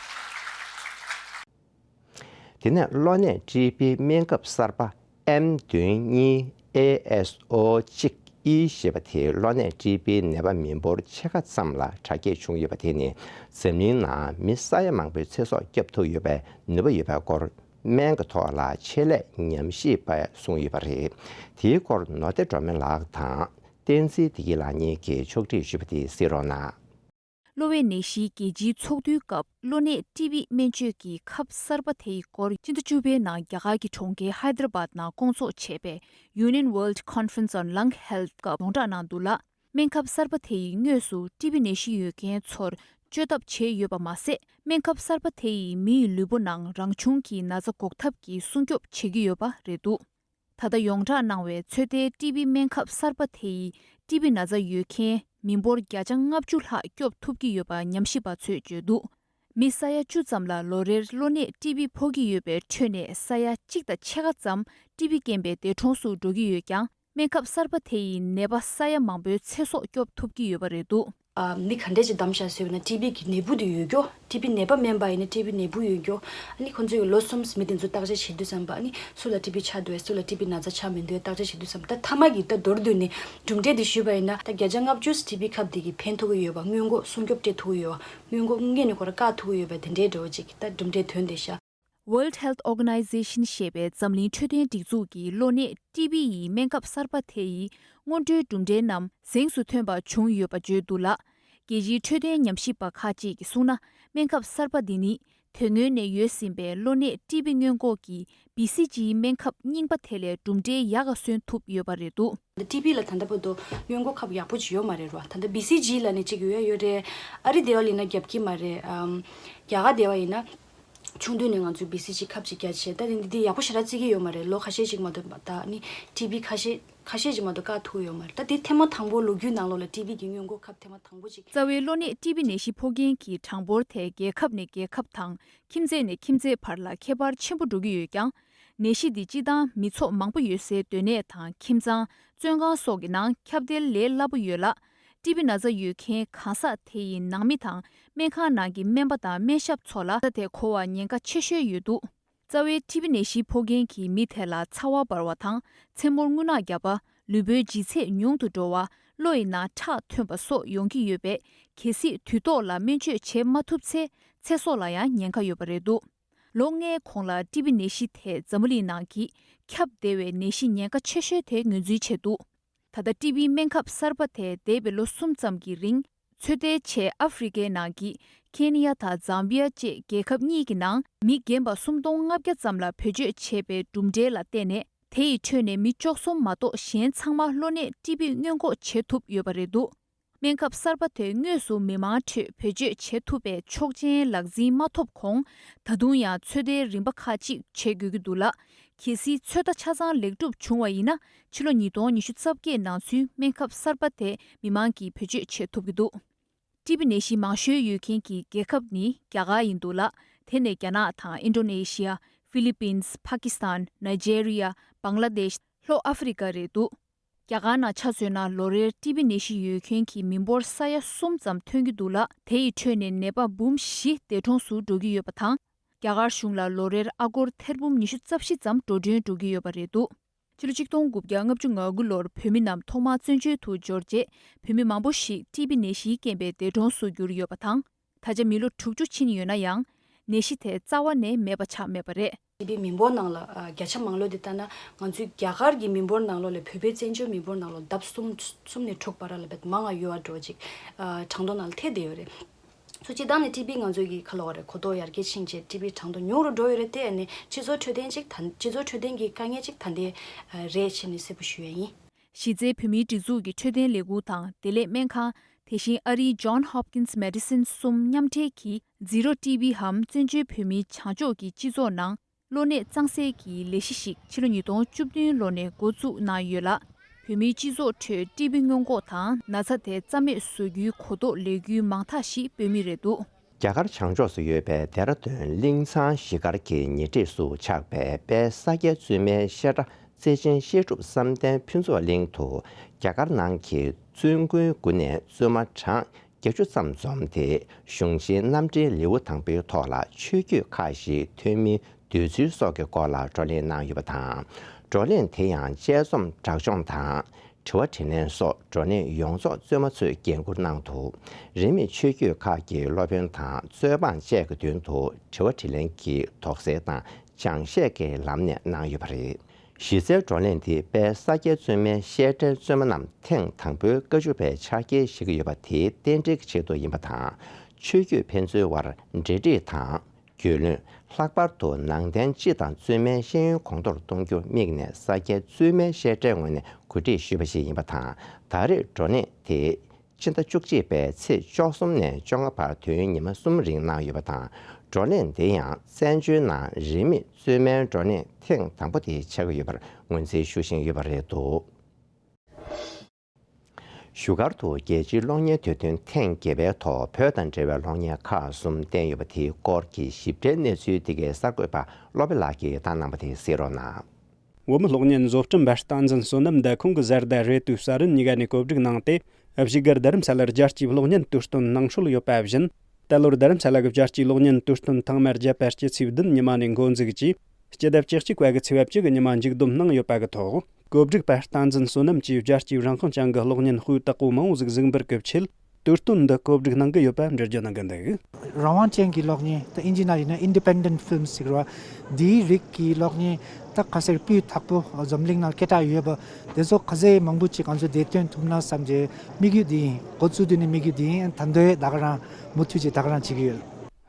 དེ་ནས་གློ་ནད་ཊི་བི་སྨན་ཁབ་གསར་པ་ཨེམ་བདུན་གཉིས་ཨེ་ཨེས་ཨོ་གཅིག་ཨི་ཞེས་པ་དེས་གློ་ནད་ཊི་བིའི་ནད་པ་མི་འབོར་ཕྱེད་ཀ་ཙམ་ལ་དྲག་སྐྱེད་བྱུང་ཡོད་པ་དེ་ནི་འཛམ་གླིང་ནང་མི་ས་ཡ་མང་པོའི་ཚེ་སྲོག་སྐྱོབ་ཐུབ་ཡོད་པའི་ནུས་པ་ཡོད་པའི་སྐོར་སྨན་གྱི་ཐོག་ལ་ཆེད་ལས་ཉམས་ཞིབ་པས་གསུངས་ཡོད་པ་རེད། དེའི་སྐོར་ནོར་བདེ་སྒྲོལ་མ་ལགས་དང་བསྟན་འཛིན་བདེ་སྐྱིད་ལགས་གཉིས་ཀྱིས་ཕྱོགས་སྒྲིག་ཞུས་པ་དེ་གཟིགས་རོགས་གནང་། གློ་བའི་ནད་གཞིའི་རྒྱལ་སྤྱིའི་ཚོགས་འདུའི་སྐབས་གློ་ནད་ཊི་བི་སྨན་བཅོས་ཀྱི་ཁབ་གསར་པ་དེའི་སྐོར་སྤྱི་ཟླ་བཅུ་པའི་ནང་རྒྱ་གར་གྱི་གྲོང་ཁྱེར་ཧའི་དར་བཱད་ནང་བསྐོང་ཚོགས་བྱས་པའི་Union World Conference on Lung Health སྐབས་ཡོངས་གྲགས་གནང་འདུག་ལ། སྨན་ཁབ་གསར་པ་དེ་ཡིས་དངོས་སུ་ཊི་བི་ནད་གཞི་ཡོད་མཁན་ཚོར་བཅོས་ཐབས་བྱས་ཡོད་པ་མ་ཟད། སྨན་ཁབ་གསར་པ་དེ་ཡིས་མི་ཡི་ལུས་པོ་ནང་རང་བྱུང་གི་ན་ཚ་འགོག་ཐབས་ཀྱི་སྲུང་སྐྱོབ་བྱེད་ཀྱི་ཡོད་པ་རེད་འདུག་ད་ལྟ་ཡོངས་བསྒྲགས་གནང་བའི་ཚོད་ལྟའི་ཊི་བི་སྨན་ཁབ་གསར་པ་དེ་ཡིས་ཊི་བི་ན་ཚ་ཡོད་མཁན་མི་འབོར་བརྒྱ་ཆ་ལྔ་བཅུ་ལྷག་སྐྱོབ་ཐུབ་ཀྱི་ཡོད་པ་ཉམས་ཞིབ་པ་ཚོས་བརྗོད་འདུག་མི་ས་ཡ་བཅུ་ཙམ་ལ་ལོ་རེར་གློ་ནད་ཊི་བི་ཕོག་གི་ཡོད་པའི་ཁྲོད་ནས་ས་ཡ་གཅིག་དང་ཕྱེད་ཀ་ཙམ་ཊི་བི་རྐྱེན་པས་འདས་གྲོངས་སུ་འགྲོ་གི་ཡོད་ཀྱང་། སྨན་ཁབ་གསར་པ་དེ་ཡིས་ནད་པ་ས་ཡ་མང་པོའི་ཚེ་སྲོག་སྐྱོབ་ཐུབ་ཀྱི་ཡོད་པ་རེད་འདུག་ཨ། མི་ག་འདྲས་ཅིག་བདམས་བཞག་ཟེར་བ་ན་ཊི་བི་གི་ནད་འབུ་དེ་ཡོད་རྒྱུ། ཊི་བི་ནད་པ་མིན་པ་ཡིན་ན་ཊི་བི་ནད་འབུ་ཡོད་རྒྱུ། ཨ་ནི་ཁོང་ཚོས་ལོ་གསུམ་མི་དེ་ཚོ་བརྟག་དཔྱད་བྱེད་དུས་ཙམ་པ་ཨ་ནི་སུ་ལ་ཊི་བི་ཆགས་འདུག་སུ་ལ་ཊི་བི་ན་ཚ་ཆགས་མི་འདུག་བརྟག་དཔྱད་བྱེད་དུས་ཙམ་པ་ད་མཐའ་མ་གི་ད་མདོར་བསྡུས་ནས་གྲུབ་འབྲས་དེ་ཞུས་པ་ཡིན་ན་ད་བརྒྱ་ཆ་ལྔ་བཅུ་ཊི་བི་ཁབ་དེ་གི་ཕན་ཐོགས་ཀྱི་ཡོད་པ། སྔོན་འགོག་སྲུང་སྐྱོབ་སྤྲད་ཐུབ་ཀྱི་ཡོད་པ། སྔོན་འགོག་སྔོན་ནས་ཁོ་རང་བཀག་ཐུབ་ཀྱི་ཡོད་པ་དེ་འདྲའི་འདྲ་བོ་ཅིག་ད་གྲུབ་འབྲས་ཐོན་བསྡད་ཤག World Health Organization ཞེས་པའི་འཛམ་གླིང་འཕྲོད་བསྟེན་སྒྲིག་འཛུགས་ཀྱིས་གློ་ནད་ཊི་བི་ཡི་སྨན་ཁབ་གསར་པ་དེ་ཡི་སྔོན་འགྲོའི་གྲུབ་འབྲས་རྣམས་གཟེངས་སུ་ཐོན་པ་བྱུང་ཡོད་པ་བརྗོད་འདུག་ལ། རྒྱལ་སྤྱིའི་འཕྲོད་བསྟེན་ཉམས་ཞིབ་པ་ཁག་ཅིག་གིས་གསུངས་ན། སྨན་ཁབ་གསར་པ་འདི་ནི་དེ་སྔོན་ནས་ཡོད་ཟིན་པའི་གློ་ནད་ཊི་བི་སྔོན་འགོག་གི་བི་སི་ཇིའི་སྨན་ཁབ་རྙིང་པ་དེ་ལས་གྲུབ་འབྲས་ཡག་ག་སོན་ཐུབ་ཡོད་པ་རེད་འདུག་ཊི་བི་ལ་ད་ལྟ་བར་དུ་སྔོན་འགོག་ཁབ་ཡག་པོ་ཅིག་ཡོད་མ་རེད་རོ། ད་ལྟ་བི་སི་ཇི་ལབ་ནས་ཅིག་ཡོད་ཡ་ཡོད་རེད། ཨ་རི་དེ་བ་ཡིན་ན་རྒྱབ་ཀྱི་མ་རེད། ཨམ། རྒྱ་གར་དེ་བ་ཡིན་ན། ཆུང་དུས་ནས་ང་ཚོས་བི་སི་ཇི་ཁབ་ཅིག་བརྒྱབ་བྱས། ད་དེ་འདི་ཡག་པོ་ཞེ་དྲག་བརྩི་གི་ཡོད་མ་རེད། ལོ་ཁ་ཤས་ཤིག་མ་གཏོགས་ད་ནི་ཊི་བི་ཁ་ཤས་ཁ་ཤས་ཤིག་མ་གཏོགས་བཀག་ཐུབ་ཡོད་མ་རེད། ད་དེ་ཐེངས་མ་དང་པོ་ལོ་རྒྱུས་ནང་ལོགས་ལ་ཊི་བི་གི་སྔོན་འགོག་ཁབ་ཐེངས་མ་དང་པོ་ཅིག་རྩ་བའི་གློ་ནད་ཊི་བི་ནད་གཞི་ཕོག་མཁན་གྱི་གྲངས་འབོར་དེ་རྒྱལ་ཁབ་ནས་རྒྱལ་ཁབ་དང་ཁྱིམ་མཚེས་ནས་ཁྱིམ་མཚེས་བར་ལ་ཁྱད་པར་ཆེན་པོ་འགྲོ་གི་ཡོད་ཀྱང་། ནད་གཞི་འདི་སྤྱི་བཏང་མི་ཚོགས་མང་པོ་ཡོད་སའི་སྡོད་གནས་དང་ཁྱིམ་ཚང་། བཙོན་ཁང་སོགས་ཀྱི་ནང་ཁྱབ་གདལ་ལས་སླ་པོ་ཡོད་ལ། ཊི་བི་ན་ཚ་ཡོད་མཁན་གང་ཟག་དེ་ཡི་ནང་མི་དང་སྨན་ཁང་ནང་གི་སྨན་པ་དང་སྨན་ཞབས་ཚོ་ལ་ན་ཚ་དེ་འགོ་བར་ཉེན་ཁ་ཆེ་ཤོས་ཡོད་འདུག་རྩ་བའི་ཊི་བི་ནད་གཞི་ཕོག་མཁན་གྱི་མི་དེ་ལ་ཚ་བ་འབར་བ་དང་མཚན་མོར་རྔུལ་ནག་བརྒྱབ་པ། ལུས་པོའི་ལྗིད་ཚད་ཉུང་དུ་འགྲོ་བ། གློ་ཡི་ནང་ཁྲག་ཐོན་པ་སོགས་ཡོང་གི་ཡོད་པས། གལ་སྲིད་དུས་ཐོག་ལ་སྨན་བཅོས་བྱེད་མ་ཐུབ་ཚེ་ཚེ་སྲོག་ལ་ཡང་ཉེན་ཁ་ཡོད་པ་རེད་འདུག་ལོ་ལྔའི་གོང་ལ་ཊི་བི་ནད་གཞི་དེ་འཛམ་བུ་གླིང་ནང་གི་ཁྱབ་བདེ་བའི་ནད་གཞི་ཉེན་ཁ་ཆེ་ཤོས་དེ་ངོས་འཛིན་བྱས་འདུག་ད་ལྟ་ཊི་བི་སྨན་ཁབ་གསར་པ་དེ་འདས་པའི་ལོ་གསུམ་ཙམ་གྱི་རིང་ཚོད་ལྟའི་ཆེད་ཨ་ཧྥེ་རི་ཁའི་ནང་གི་ཁེ་ནི་ཡ་དང་ཛམ་བི་ཡ་བཅས་རྒྱལ་ཁབ་གཉིས་ཀྱི་ནང་མི་རྒན་པ་སུམ་སྟོང་ལྔ་བརྒྱ་ཙམ་ལ་བེད་སྤྱོད་བྱས་པའི་གྲུབ་འབྲས་ལ་བརྟེན་ནས། དེ་ཡི་ཁྲོད་ནས་མི་བཅུ་གསུམ་མ་གཏོགས་གཞན་ཚང་མ་གློ་ནད་ཊི་བི་སྔོན་འགོག་བྱེད་ཐུབ་ཡོད་པ་རེད་འདུག་སྨན་ཁབ་གསར་པ་དེ་དངོས་སུ་མི་མང་ཁྲོད་བེད་སྤྱོད་བྱེད་ཐུབ་པའི་ཆོག་མཆན་ལག་འཛིན་མ་ཐོབ་གོང་། ད་དུང་ཡང་ཚོད་ལྟའི་རིམ་པ་ཁག་ཅིག་བྱེད་དགོས་ཀྱི་འདུག་ལ། གལ་སྲིད་ཚོད་ལྟ་ཆ་ཚང་ལེགས་གྲུབ་བྱུང་བ་ཡིན་ན། ཕྱི་ལོ་ཉིས་སྟོང་ཉི་ཤུ་རྩ་བརྒྱད་ནང་ཚུན་སྨན་ཁབ་གསར་པ་དེ་མི་མང་གིས་བེད་སྤྱོད་བྱེད་ཐུབ་ཀྱི་འདུག་ཊི་བི་ནད་གཞི་མང་ཤོས་ཡོད་མཁན་གྱི་རྒྱལ་ཁབ་ནི་རྒྱ་གར་ཡིན་འདུག་ལ། དེ་ནས་རྒྱ་ནག་དང་ཨིན་ཌོ་ནེ་ཤི་ཡ། ཧྥི་ལི་པིན། པ་ཀི་སི་ཐན། ནཱི་ཇེ་རི་ཡ། བང་ལ་དེཤ། ལྷོ་ཨ་ཧྥེ་རི་ཀ་རེད་འདུག་རྒྱ་གར་ནང་ཆ་མཚོན་ན་ལོ་རེར་ཊི་བི་ནད་གཞི་ཡོད་མཁན་གྱི་མི་འབོར་ས་ཡ་གསུམ་ཙམ་ཐོན་གྱི་འདུག་ལ། དེ་ཡི་ཁྲོད་ནས་ནད་པ་འབུམ་བཞི་འདས་གྲོངས་སུ་འགྲོ་གི་ཡོད་པ་དང་། རྒྱ་གར་གཞུང་ལ་ལོ་རེར་ཨ་སྒོར་ཐེར་འབུམ་ཉི་ཤུ་རྩ་བཞི་ཙམ་འགྲོ་གྲོན་འགྲོ་གི་ཡོད་པ་རེད་འདུག་ཕྱི་ལོ་ཆིག་སྟོང་དགུ་བརྒྱ་ལྔ་བཅུ་ང་དགུ་ལོར་བོད་མི་རྣམས་ཐོག་མར་བཙན་བྱོལ་དུ་འབྱོར་རྗེས། བོད་མི་མང་པོ་ཞིག་ཊི་བི་ནད་གཞིའི་རྐྱེན་པས་འདས་གྲོངས་སུ་གྱུར་ཡོད་པ་དང་། ད་ཆ་མི་ལོ་དྲུག་ཅུ་ཕྱིན་ཡོད་ན་ཡང་། ནད་གཞི་དེ་རྩ་བ་ནས་མེད་པ་ཆགས་མེད་པ་རེད། ཊི་བི་མི་འབོར་ནང་ལ་ཨ་བརྒྱ་ཆ་མང་ལོས་དེ་ལྟ་ན། ང་ཚོའི་རྒྱ་གར་གྱི་མི་འབོར་ནང་ལོགས་ལས་བོད་པའི་བཙན་བྱོལ་མི་འབོར་ནང་ལོགས་ལྡབ་གསུམ་གསུམ་ནས་དྲུག་བར་ལ་བེད་མང་ང་ཡོད་པ་འགྲོ་ཅིག་ཨ་གྲངས་ཐོ་ནང་ལ་ཐེ་བསྡད་ཡོད་རེད། སོ་སྤྱིར་བཏང་ནས་ཊི་བི་ང་ཚོའི་གི་ཁ་ལོ་བ་རེད། གོ་རྟོགས་ཡར་རྒྱས་ཕྱིན་རྗེས་ཊི་བི་གྲངས་ཐོ་ཉུང་རུ་འགྲོ་ཡོད་རེད། དེ་ནི་སྤྱི་ཚོགས་འཕྲོད་བསྟེན་ཅིག་ད་སྤྱི་ཚོགས་འཕྲོད་བསྟེན་གྱི་དཀའ་ངལ་ཅིག་ད་ལྟའི་རེད་ཅེས་ནས་གསལ་པོ་ཞུ་ཡ་ཡིན། གཞི་རྩའི་བོད་མིའི་སྒྲིག་འཛུགས་ཀྱི་འཕྲོད་བསྟེན་ལས་ཁུངས་དང་བདེ་ལེགས་སྨན་ཁང་། དེ་བཞིན་ཨ་རིའི་John Hopkins Medicine་གསུམ་མཉམ་འབྲེལ་གྱིས་Zero T B་འམ་བཙན་བྱོལ་བོད་མིའི་བྱང་ཕྱོགས་ཀྱི་སྤྱི་ཚོགས་ནང་གློ་ནད་གཙང་སེལ་གྱི་ལས་གཞི་ཞིག་ཕྱི་ལོ་ཉིས་སྟོང་བཅུ་བདུན་ལོ་ནས་འགོ་བཙུགས་གནང་ཡོད་ལ། བོད་མིའི་སྤྱི་ཚོགས་ཁྲོད་ཊི་བི་སྔོན་འགོག་དང་ན་ཚ་དེ་རྩ་མེད་བཟོ་རྒྱུའི་གོ་རྟོགས་ལས་འགུལ་མང་དག་ཞིག་སྤེལ་མུས་རེད་འདུག། རྒྱ་གར་བྱང་ཕྱོགས་སུ་ཡོད་པའི་ལྡེ་ར་ལྡུན་གླིང་ཚང་གཞིས་སྒར་གྱི་ཉེ་འཁྲིས་སུ་ཆགས་པའི་དཔལ་ས་སྐྱ་བཙུན་མའི་བཤད་གྲྭ་རྩེ་ཆེན་བཤད་སྒྲུབ་བསམ་གཏན་ཕུན་ཚོགས་གླིང་དུ། རྒྱ་གར་ནང་གི་བཙུན་དགོན་དགུ་ནས་བཙུན་མ་གྲངས་བརྒྱད་ཅུ་ཙམ་འཛོམས་ཏེ། གཞུང་ཆེན་རྣམ་འགྲེལ་ལེའུ་དང་པོའི་ཐོག་ལ་ཆོས་བརྒྱུད་ཁག་ཞིག་ཐོན་མིའི་འདོད་ཚུལ་སོགས་ཀྱི་སྐོར་ལ་བགྲོ་གླེང་གནང་ཡོད་པ་དང་། བགྲོ་གླེང་དེ་ཡང་དཔྱད་རྩོམ་སྒྲག་སྦྱོང་དང་། དྲི་བ་དྲིས་ལན་སོགས་བགྲོ་གླེང་ཡོངས་རྫོགས་བཙུན་མ་ཚོས་འགན་འཁུར་གནང་འདུག། རིས་མེད་ཆོས་བརྒྱུད་ཁག་གི་སློབ་དཔོན་དང་རྩོད་འབངས་བཅས་ཀྱི་མདུན་དུ་དྲི་བ་དྲིས་ལན་གྱི་དོགས་སེལ་དང་སྦྱང་བཤད་ཀྱི་ལམ་ནས་གནང་ཡོད་པ་རེད། གཞི་རྩའི་བགྲོ་གླེང་དེ་དཔལ་ས་སྐྱ་བཙུན་མའི་བཤད་གྲྭའི་བཙུན་མ་རྣམས་ཐེངས་དང་པོའི་བཀའ་བཅུ་པའི་ཕྱག་འཁྱེར་བཞེས་ཀྱི་ཡོད་པ་དེ་རྟེན་འབྲེལ་གྱི་ཆེད་དུ་ཡིན་པ་དང་། ཆོས་བརྒྱུད་ཕན་ཚུན་དབར་འབྲེལ་འདྲིས་དང་། རྒྱུས་ལོན། ལྷག་པར་དུ་ནང་བསྟན་སྤྱི་དང་བཙུན་མའི་ཤེས་ཡོན་གོང་མཐོར་གཏོང་རྒྱུར་དམིགས་ནས་ས་སྐྱའི་བཙུན་མའི་བཤད་གྲྭའི་ངོས་ནས་གོ་སྒྲིག་ཞུས་པ་ཞིག་ཡིན་པ་དང་། ད་རེས་བགྲོ་གླེང་དེ་ཕྱི་ཟླ་བཅུ་གཅིག་པའི་ཚེས་བཅུ་གསུམ་ནས་བཅོ་ལྔ་བར་དུས་ཡུན་ཉི་མ་གསུམ་རིང་གནང་ཡོད་པ་དང་། བགྲོ་གླེང་འདི་ཡང་བཙན་བྱོལ་ནང་རིས་མེད་བཙུན་མའི་བགྲོ་གླེང་ཐེངས་དང་པོ་དེ་ཆགས་ཀྱི་ཡོད་པར་ངོས་འཛིན་ཞུ་བཞིན་ཡོད་པ་རེད་འདུག། བཞུགས་སྒར་དུ་རྒྱལ་སྤྱིའི་གློག་བརྙན་དུས་སྟོན་ཐེངས་བརྒྱད་པའི་ཐོག་བོད་དང་འབྲེལ་བའི་གློག་བརྙན་ཁག་གསུམ་བསྟན་ཡོད་པ་དེའི་སྐོར་གྱི་ཞིབ་ཕྲའི་གནས་ཚུལ་འདི་གའི་གསར་འགོད་པ་བློ་བྷེ་ལགས་ཀྱིས་བཏང་གནང་བ་དེ་གཟིགས་རོགས་གནང་། བོད་མི་གློག་བརྙན་བཟོ་སྐྲུན་པ་བསྟན་འཛིན་བསོད་ནམས་དང་ཁོང་གི་བཟའ་ཟླ་རེ་ཏུའུ་གསར་རིན་གཉིས་ཀ་ནས་གོ་སྒྲིག་གནང་སྟེ། བཞུགས་སྒར་རྡ་རམ་ས་ལར་རྒྱལ་སྤྱིའི་གློག་བརྙན་དུས་སྟོན་གནང་སྲོལ་ཡོད་པ་བཞིན། ད་ལོར་རྡ་རམ་ས་ལ་གི་རྒྱལ་སྤྱིའི་གློག་བརྙན་དུས་སྟོན་ཐེངས་མ་བརྒྱད་པ་སྤྱི་ཚེས་བདུན་ཉི་མ་ནས་འགོ་འཛུགས་ཀྱིས། སྤྱི་ཟླ་བཅུ་གཅིག་པ་གི་ཚེས་པ་བཅུ་གི་ཉི་མ་མཇུག་བསྡོམས་གནང་ཡོད་པ་གི་ཐོག། གོ་སྒྲིག་པ་བསྟན་འཛིན་བསོད་ནམས་ཀྱིས་རྒྱལ་སྤྱིའི་རང་དབང་ཅན་གྱི་གློག་བརྙན་དཔེ་དག་པོ་མང་བོ་ཟིག་གཟིགས་འབུལ་གྱི་ཆེད། དུས་སྟོན་འདི་གོ་སྒྲིག་གནང་གི་ཡོད་པ་འགྲེལ་བརྗོད་གནང་གི་འདུག། རང་དབང་ཅན་གྱི་གློག་བརྙན་དེ་ཨིན་ཇི་ནང་ཡིན་ན་Independent Films་ཟེར་བ། འདིའི་རིགས་ཀྱི་གློག་བརྙན་ད་ཁ་སེར་སྤུས་དག་པོ་འཛམ་གླིང་ནང་སྐད་གྲགས་ཡོད་པ་དེ་ཚོ་ག་ཚོད་མང་པོ་ཅིག་ང་ཚོ་བདེ་དོན་ཐུབ་ན་བསམ་གྱི་དམིགས་ཡུལ་འདི་ཡིན། འགོ་བཙུགས་དུས་ནས་དམིགས་ཡུལ་འདི་ཡིན། ད་འདི་ད་ག་རང་མུ་མཐུད་ཅིག་ད་ག་རང་བྱེད་ཀྱི་ཡོད།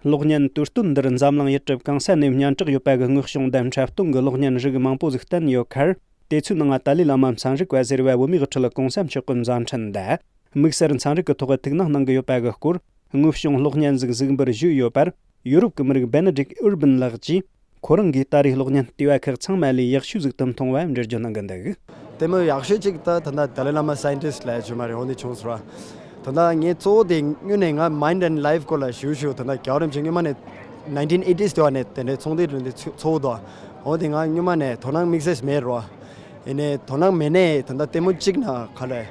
གློག་བརྙན་དུས་སྟོན་འདིར་འཛམ་གླིང་ཡུལ་གྲུ་གང་ས་ནས་སྙན་གྲགས་ཡོད་པ་གི་དངོས་བྱུང་དང་འཁྲབ་སྟོན་གྱི་གློག་བརྙན་རིགས་མང་པོ་ཟིག་བསྟན་ཡོད་ཁར། དེ་ཚོའི་ནང་ཏཱ་ལའི་བླ་མ་མཚན་རིག་པ་ཟེར་བ་བོད་མིའི་ཁྲོད་གོང་ས་མཆོག་གི་མཛའ་འཕྲིན་དང་། དམིགས་བསལ་མཚན་རིག་གི་ཐོག་ཐུགས་སྣང་གནང་གི་ཡོད་པ་གི་སྐོར། དངོས་བྱུང་གློག་བརྙན་ཟིག་གཟིགས་འབུལ་ཞུས་ཡོད་པར། ཡུ་རོབ་ཀྱི་མི་རིགས་བེ་ནེ་ཌིག་ཨུར་བིན་ལགས་ཀྱིས། ཁོ་རང་གིས་ད་རེས་གློག་བརྙན་ལྟེ་བ་ཁག་ཚང་མ་ལས་ཡག་ཤོས་ཟིག་ཏུ་མཐོང་བ་འགྲེལ་བརྗོད་གནང་གི་འདུག། ལྟད་མོ་ཡག་ཤོས་ཅིག་ད་ད་ལྟ་ཏཱ་ལའི་བླ་མ་སའིན་ཊིསཊ་ལབ་ཡ་ཅིག་མ་རེད། འོ་འདི་བྱུང་སོང་ར། ད་ལྟ་ངས་གཙོ་བོ་དེ་སྔོན་ནས་ང་Mind and Life་སྐོར་ལ་ཞུ་ཞུ་ད་ལྟ་རྒྱལ་བ་རིན་པོ་ཆེ་སྔོན་མ་ནས་nineteen eighties་དེ་བ་ནས་དེ་འདྲའི་ཚོང་འདུས་འགྲོ་འདི་ཚོ་གཙོ་བོ་དོ། འོ་དེ་ང་སྔོན་མ་ནས་དོ་སྣང་དམིགས་བསལ་མེད་རོ། ཡིན་ནའི་དོ་སྣང་མེད་ནའི་ད་ལྟ་ལྟད་མོ་གཅིག་ན་ག་ལེ།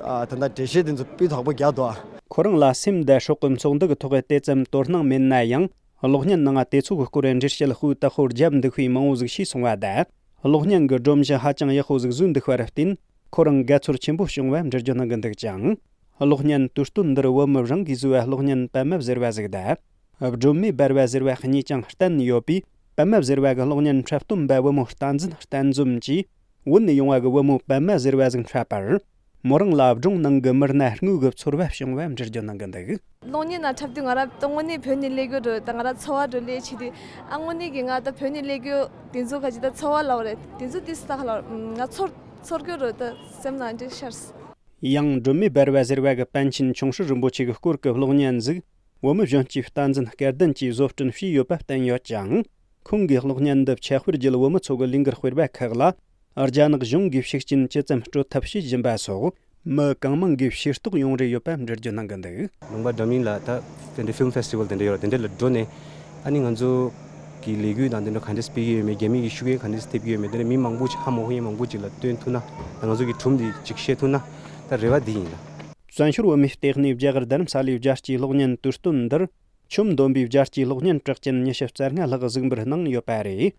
ཨ་ད་ལྟ་འགྲེལ་བཤད་དེ་ཚོ་སྤུས་དག་པོ་རྒྱག་དོ། ཁོ་རང་ལ་སེམས་དང་སྲོག་གི་ཚོགས་འདུ་གི་ཐོག་དེ་ཙམ་དོ་སྣང་མེད་ན་ཡང་། གློག་བརྙན་ནང་དེ་ཚོ་གི་སྐོར་འགྲེལ་བཤད་ཧུའུ་ཏག་ཧོར་རྒྱབ་འདུག་ཧུའི་མང་བོ་ཟིག་ཤེས་སོང་བ་དང་། གློག་བརྙན་གི་སྒྲོམ་གཞི་ཧ་ཅང་ཡག་པོ་ཟིག་བཟོས་འདུག་པར་བརྟེན། ཁོ་རང་དགའ་ཚོར་ཆེན་པོ་བྱུང་བ་འགྲེལ་བརྗོད་གནང་གི་འདུག་ཅིང་། གློག་བརྙན་དུས་སྟོན་འདིར་བོད་མི་རང་གིས་བཟོས་པ་གློག་བརྙན་པད་མ་ཟེར་བ་ཟིག་དང་། སྒྲོན་མེ་སྦར་བ་ཟེར་བ་གཉིས་ཀྱང་བསྟན་ཡོད་པས། པད་མ་ཟེར་བ་གི་གློག་བརྙན་འཁྲབ་སྟོན་པ་བུ་མོ་བསྟན་འཛིན་བསྟན་འཛོམས་ཀྱིས། བོད་ནས་ཡོང་བ་གི་བུ་མོ་པད་མ་ཟེར་བ་ཟིག་འཁྲབ་པར། མོ་རང་ལ་སྒྲུང་ནང་གི་མི་སྣ་དངོས་གི་ཚོར་བ་བྱུང་བ་འགྲེལ་བརྗོད་གནང་གི་འདུག། གློག་བརྙན་ན་འཁྲབ་དུས་ང་རང་དངོས་གནས་བོད་ནས་སླེབས་ཡོད་རེད། ད་ང་རང་ཚོར་བ་འགྲོ་ལས་ཆེ་དུས། ཨ་དངོས་གནས་ཀྱི་ང་ད་བོད་ནས་སླེབས་ཡོད་དེ་ཚོ་ག་ཅི་ད་ཚོར་བ་ལབ་རེད། དེ་ཚོ་དེ་སྟག་ལ་ང་ཚོར་ཚོར་གི་རེད། ད་སེམས་ནང་འདྲེ་ཤར། ཡང་སྒྲོན་མེ་སྦར་བ་ཟེར་བ་གི་པཎ་ཆེན་ཆུང་སྲིད་རིན་པོ་ཆེ་གི་སྐོར་གྱི་གློག་བརྙན་ཟིག་བོད་མི་གཞོན་སྐྱེས་བསྟན་འཛིན་སྐལ་ལྡན་གྱིས་བཟོ་སྐྲུན་བྱས་ཡོད་པ་བསྟན་ཡོད་ཅིང་། ཁོང་གིས་གློག་བརྙན་འདི་ཆབ་དཔལ་བརྒྱུད་བོད་མི་ཚོ་གི་ལས་འགུལ་སྤེལ་བ་ཁག་ལ། རྒྱ་ནག་གཞུང་གིས་ཤུགས་རྐྱེན་ཇི་ཙམ་སྤྲོད་ཐབས་བྱེད་བཞིན་པ་སོགས། མི་གང་མང་གིས་ཤེས་རྟོགས་ཡོང་རེ་ཡོད་པ་འགྲེལ་བརྗོད་གནང་གི་འདུག། ལུང་པ་འདྲ་མིན་ལ་ད་དེ་འདྲའི་ཕིལམ་ཕེ་སི་ཊི་ཝལ་དེ་འདྲ་ཡོད་ར། དེ་འདྲ་ལ་འགྲོ་ནས་ཨ་ནི་ང་ཚོ་གི་ལས་འགུལ་དང་དེ་འདྲ་ག་འདྲས་སྤེལ་གྱི་ཡོད་མེད། རྒྱ་མི་གི་ཤུགས་རྐྱེན་ག་འདྲས་ཐེབས་ཀྱི་ཡོད་མེད། དེ་འདྲ་མི་མང་པོ་ཅིག་ཧ་མ་གོ་མཁན་མང་པོ་ཅིག་ལ་སྟོན་ཐུབ་ན། ད་ང་ཚོ་གི་སྒྲུང་འདི་ཅིག་བཤད་ཐུབ་ན་ད་རེ་བ་འདི་ཡིན་ལ། བཙན་བྱོལ་བོད་མིའི་ལྟེ་གནས་རྒྱ་གར་རྡ་རམ་ས་ལའི་རྒྱལ་སྤྱིའི་གློག་བརྙན་དུས་སྟོན་འདིར། ཆུ་འདོན་པའི་རྒྱལ་སྤྱིའི་གློག་བརྙན་གྲགས་ཅན་ཉི་ཤུ་རྩ་ལྔ་ལྷག་གཟིགས་འབུལ་གནང་ཡོད་པ་རེད།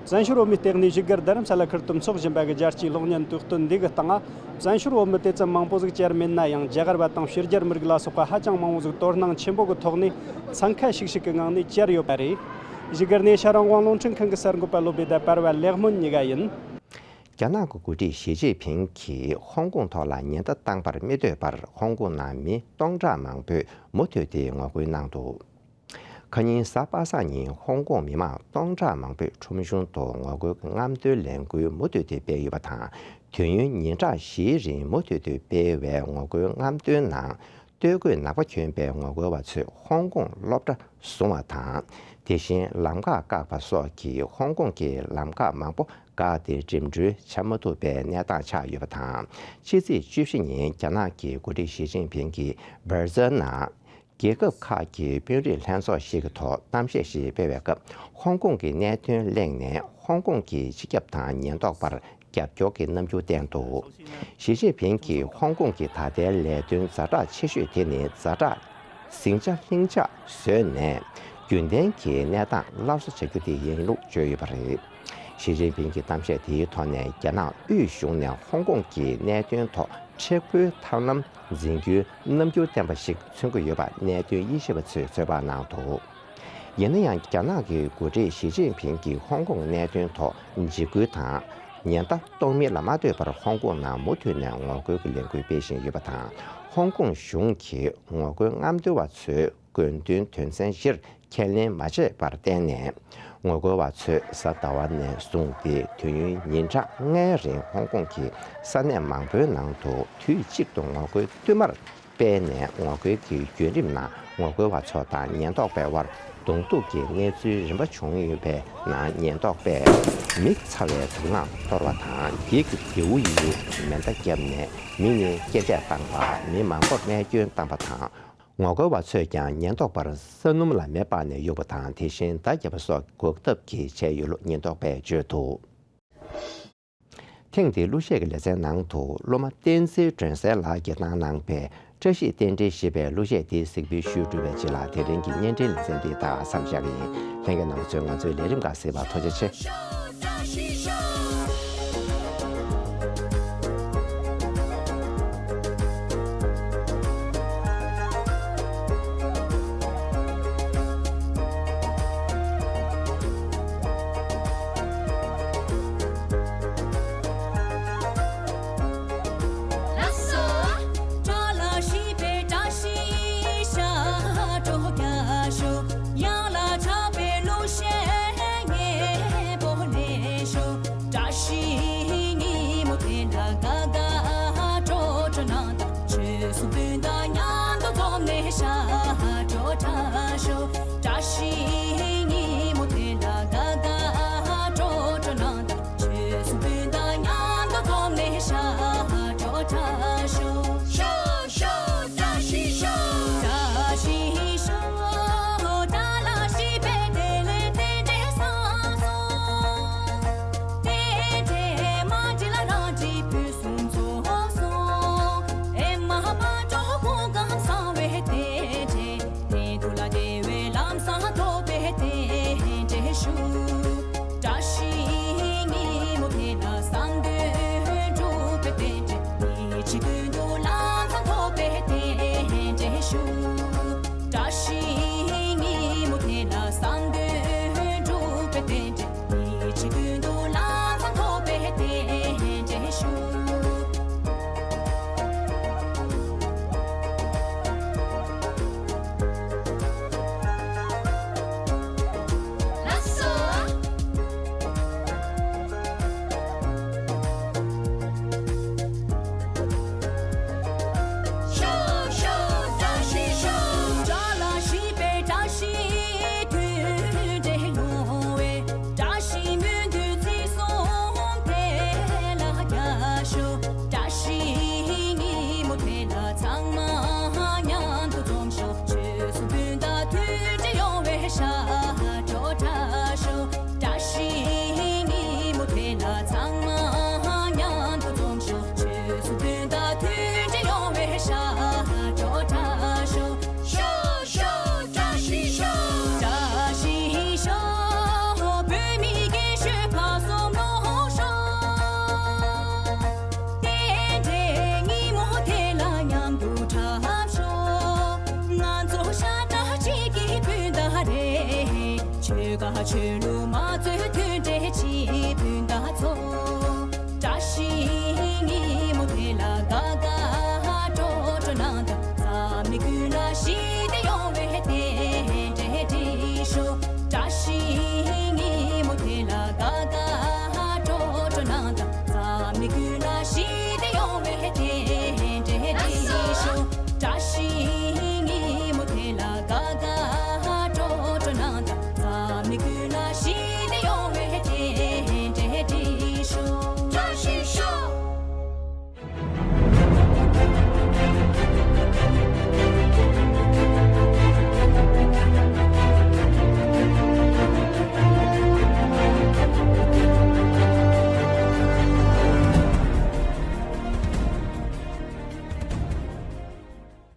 བཙན་བྱོལ་བོད་མིའི་སྟེང་ནས་བཞུགས་སྒར་རྡ་རམ་ས་ལ་ཁུལ་དུ་འཚོགས་བཞིན་པ་གི་རྒྱལ་སྤྱིའི་གློག་བརྙན་དུས་སྟོན་འདི་གི་སྟེང་ང་། བཙན་བྱོལ་བོད་མི་དེ་ཙམ་མང་པོ་ཟིག་བཅར་མེད་ན་ཡང་། རྒྱ་གར་བ་དང་ཕྱི་རྒྱལ་མི་རིགས་ལ་སོགས་པ་ཧ་ཅང་མང་བོ་ཟིག་དོ་སྣང་ཆེན་པོ་གི་ཐོག་ནས་འཚང་ཁ་ཤིག་ཤིག་གི་ངང་ནས་བཅར་ཡོད་པ་རེད། བཞུགས་སྒར་ནས་ཨེ་ཤ་རང་དབང་རླུང་འཕྲིན་ཁང་གི་གསར་འགོད་པ་བློ་བྷེ་དང་པར་བ་ལེགས་སྨོན་གཉིས་ཀ་ཡིན། རྒྱ་ནག་གི་འགོ་ཁྲིད་ཞི་ཅིན་ཕིང་གིས་ཧོང་ཀོང་ཐོག་ལ་ཉེན་བརྡ་བཏང་པར་མི་ལྟོས་པར། ཧོང་ཀོང་ནང་མི་སྟོང་ཕྲག་མང་པོས་མུ་མཐུད་དེ་ངོ་རྒོལ་གནང་འདུག་ཁ་ཉིན་གཟའ་པ་སངས་ཉིན་ཧོང་ཀོང་མི་མང་སྟོང་ཕྲག་མང་པོས་ཁྲོམ་གཞུང་དུ་ངོ་རྒོལ་གྱི་རྔམ་སྟོན་ལས་འགུལ་མུ་མཐུད་དེ་སྤེལ་ཡོད་པ་དང་། དུས་ཡུན་ཉིན་གྲངས་བཞིའི་རིང་མུ་མཐུད་དེ་སྤེལ་བའི་ངོ་རྒོལ་རྔམ་སྟོན་ནང་། སྟོད་གོས་ནག་པ་གྱོན་པའི་ངོ་རྒོལ་བ་ཚོས་ཧོང་ཀོང་སློབ་གྲྭ་བཟུང་བ་དང་། དེ་བཞིན་ལམ་ཁ་བཀག་པ་སོགས་ཀྱིས་ཧོང་ཀོང་གི་ལམ་ཁ་མང་པོ་བཀག་སྟེ་འགྲིམ་འགྲུལ་བྱ་མ་ཐུབ་པའི་གནས་སྟངས་ཆགས་ཡོད་པ་དང་། ཕྱི་ཚེས་བཅུ་བཞི་ཉིན་རྒྱ་ནག་གི་འགོ་ཁྲིད་ཞི་ཅིན་ཕིང་གིས་སྦིར་ཛིལ་ནང་རྒྱལ་ཁབ་ཁག་གི་དཔོན་རིགས་ལྷན་ཚོགས་ཤིག་གི་ཐོག་གཏམ་བཤད་ཞིག་སྤེལ་བའི་སྐབས། ཧོང་ཀོང་གི་གནད་དོན་གླེང་ནས། ཧོང་ཀོང་གི་སྤྱི་ཁྱབ་དང་ཉེན་རྟོག་པར་རྒྱབ་སྐྱོར་གྱི་རྣམ་འགྱུར་བསྟན་འདུག་ཞི་ཅིན་ཕིང་གིས་ཧོང་ཀོང་གི་ད་ལྟའི་ལས་དོན་ཛ་དྲག་ཆེ་ཤོས་དེ་ནི། ཛ་དྲག་ཟིང་ཆ་ལྷིང་ཆ་བཟོས་ནས། རྒྱུན་ལྡན་གྱི་གནས་སྟངས་སླར་གསོ་བྱ་རྒྱུ་དེ་ཡིན་ལུགས་བརྗོད་ཡོད་པ་རེད། ཞི་ཅིན་ཕིང་གི་གཏམ་བཤད་དེའི་ཐོག་ནས། རྒྱ་ནག་དབུས་གཞུང་ནས་ཧོང་ཀོང་གི་གནད་དོན་ཐོག་མཁྲེགས་པོའི་ཐབས་ལམ་འཛིན་རྒྱུའི་རྣམ་འགྱུར་བསྟན་པ་ཞིག་མཚོན་གྱི་ཡོད་པ་གནད་དོན་དབྱེ་ཞིབ་པ་ཚོས་ཚོད་དཔག་གནང་འདུག་ཡིན་ན་ཡང་། རྒྱ་ནག་གི་འགོ་ཁྲིད་ཞི་ཅིན་ཕིང་གིས་ཧོང་ཀོང་གནད་དོན་ཐོག་འཇིགས་སྐུལ་དང་ཉེན་བརྡ་གཏོང་མིན་ལ་མ་ལྟོས་པར། ཧོང་ཀོང་ནང་མུ་མཐུད་ནས་ངོ་རྒོལ་གྱི་ལས་འགུལ་སྤེལ་བཞིན་ཡོད་པ་དང་། ཧོང་ཀོང་གཞུང་གིས་ངོ་རྒོལ་རྔམ་སྟོན་པ་ཚོས་དགོས་འདུན་དོན་ཚན་བཞིར་ཁས་ལེན་མ་བྱས་པར་བརྟེན་ནས། ངོ་རྒོལ་བ་ཚོས་གཟའ་ཟླ་བ་ནས་བཟུང་སྟེ། དུས་ཡུན་ཉིན་གྲངས་ལྔའི་རིང་ཧོང་ཀོང་གི་ས་གནས་མང་པོའི་ནང་དུ་དུས་གཅིག་ཏུ་ངོ་རྒོལ་བསྟུད་མར་སྤེལ་ནས། ངོ་རྒོལ་གྱི་བརྒྱུད་རིམ་ནང་ངོ་རྒོལ་བ་ཚོ་དང་ཉེན་རྟོག་པའི་དབར་གདོང་ཐུག་གི་གནས་ཚུལ་རིམ་པ་བྱུང་ཡོད་པའི་ནང་། ཉེན་རྟོག་པས་མི་ཚ་བའི་དུག་རླངས་གཏོར་བ་དང་། འགྱིག་གི་མདེའུ་ཡིས་མེ་མདའ་བརྒྱབ་ནས་མི་གཉིས་རྐྱེན་འདས་བཏང་བ། མི་མང་པོར་རྨས་སྐྱོན་བཏང་བ་དང་། ངོ་རྒོལ་བ་ཚོས་ཀྱང་ཉེན་རྟོག་པར་ས་སྣུམ་ལ་མེ་སྤར་ནས་གཡུགས་པ་དང་། དེ་བཞིན་མདའ་བརྒྱབ་པ་སོགས་འགོག་ཐབས་ཀྱིས་བྱས་ཡོད་ལུགས་ཉེན་རྟོག་པས་བརྗོད་འདུག་ཐེངས་འདིའི་གླུ་གཞས་ཀྱི་ལེ་ཚན་ནང་དུ། སློབ་མ་བསྟན་འཛིན་སྒྲོན་གསལ་ལགས་ཀྱིས་བཏང་གནང་པའི་བཀྲ་ཤིས་རྟེན་འབྲེལ་ཞེས་པའི་གླུ་གཞས་དེའི་གཟིགས་འབུལ་ཞུས་གྲུབ་པའི་རྗེས་ལ། དེ་རིང་གི་བརྙན་འཕྲིན་ལེ་ཚན་འདི་ད་མཚམས་བཞག་གི་ཡིན། ལྷན་རྒྱས་རྣམ་པ་ཚོས་ང་ཚོའི་ལས་རིམ་ཁག་གཟིགས་པར་ཐུགས་རྗེ་ཆེ། བོད་ཀ་ཆོས་ལུགས་མ་རྩོད་དུས།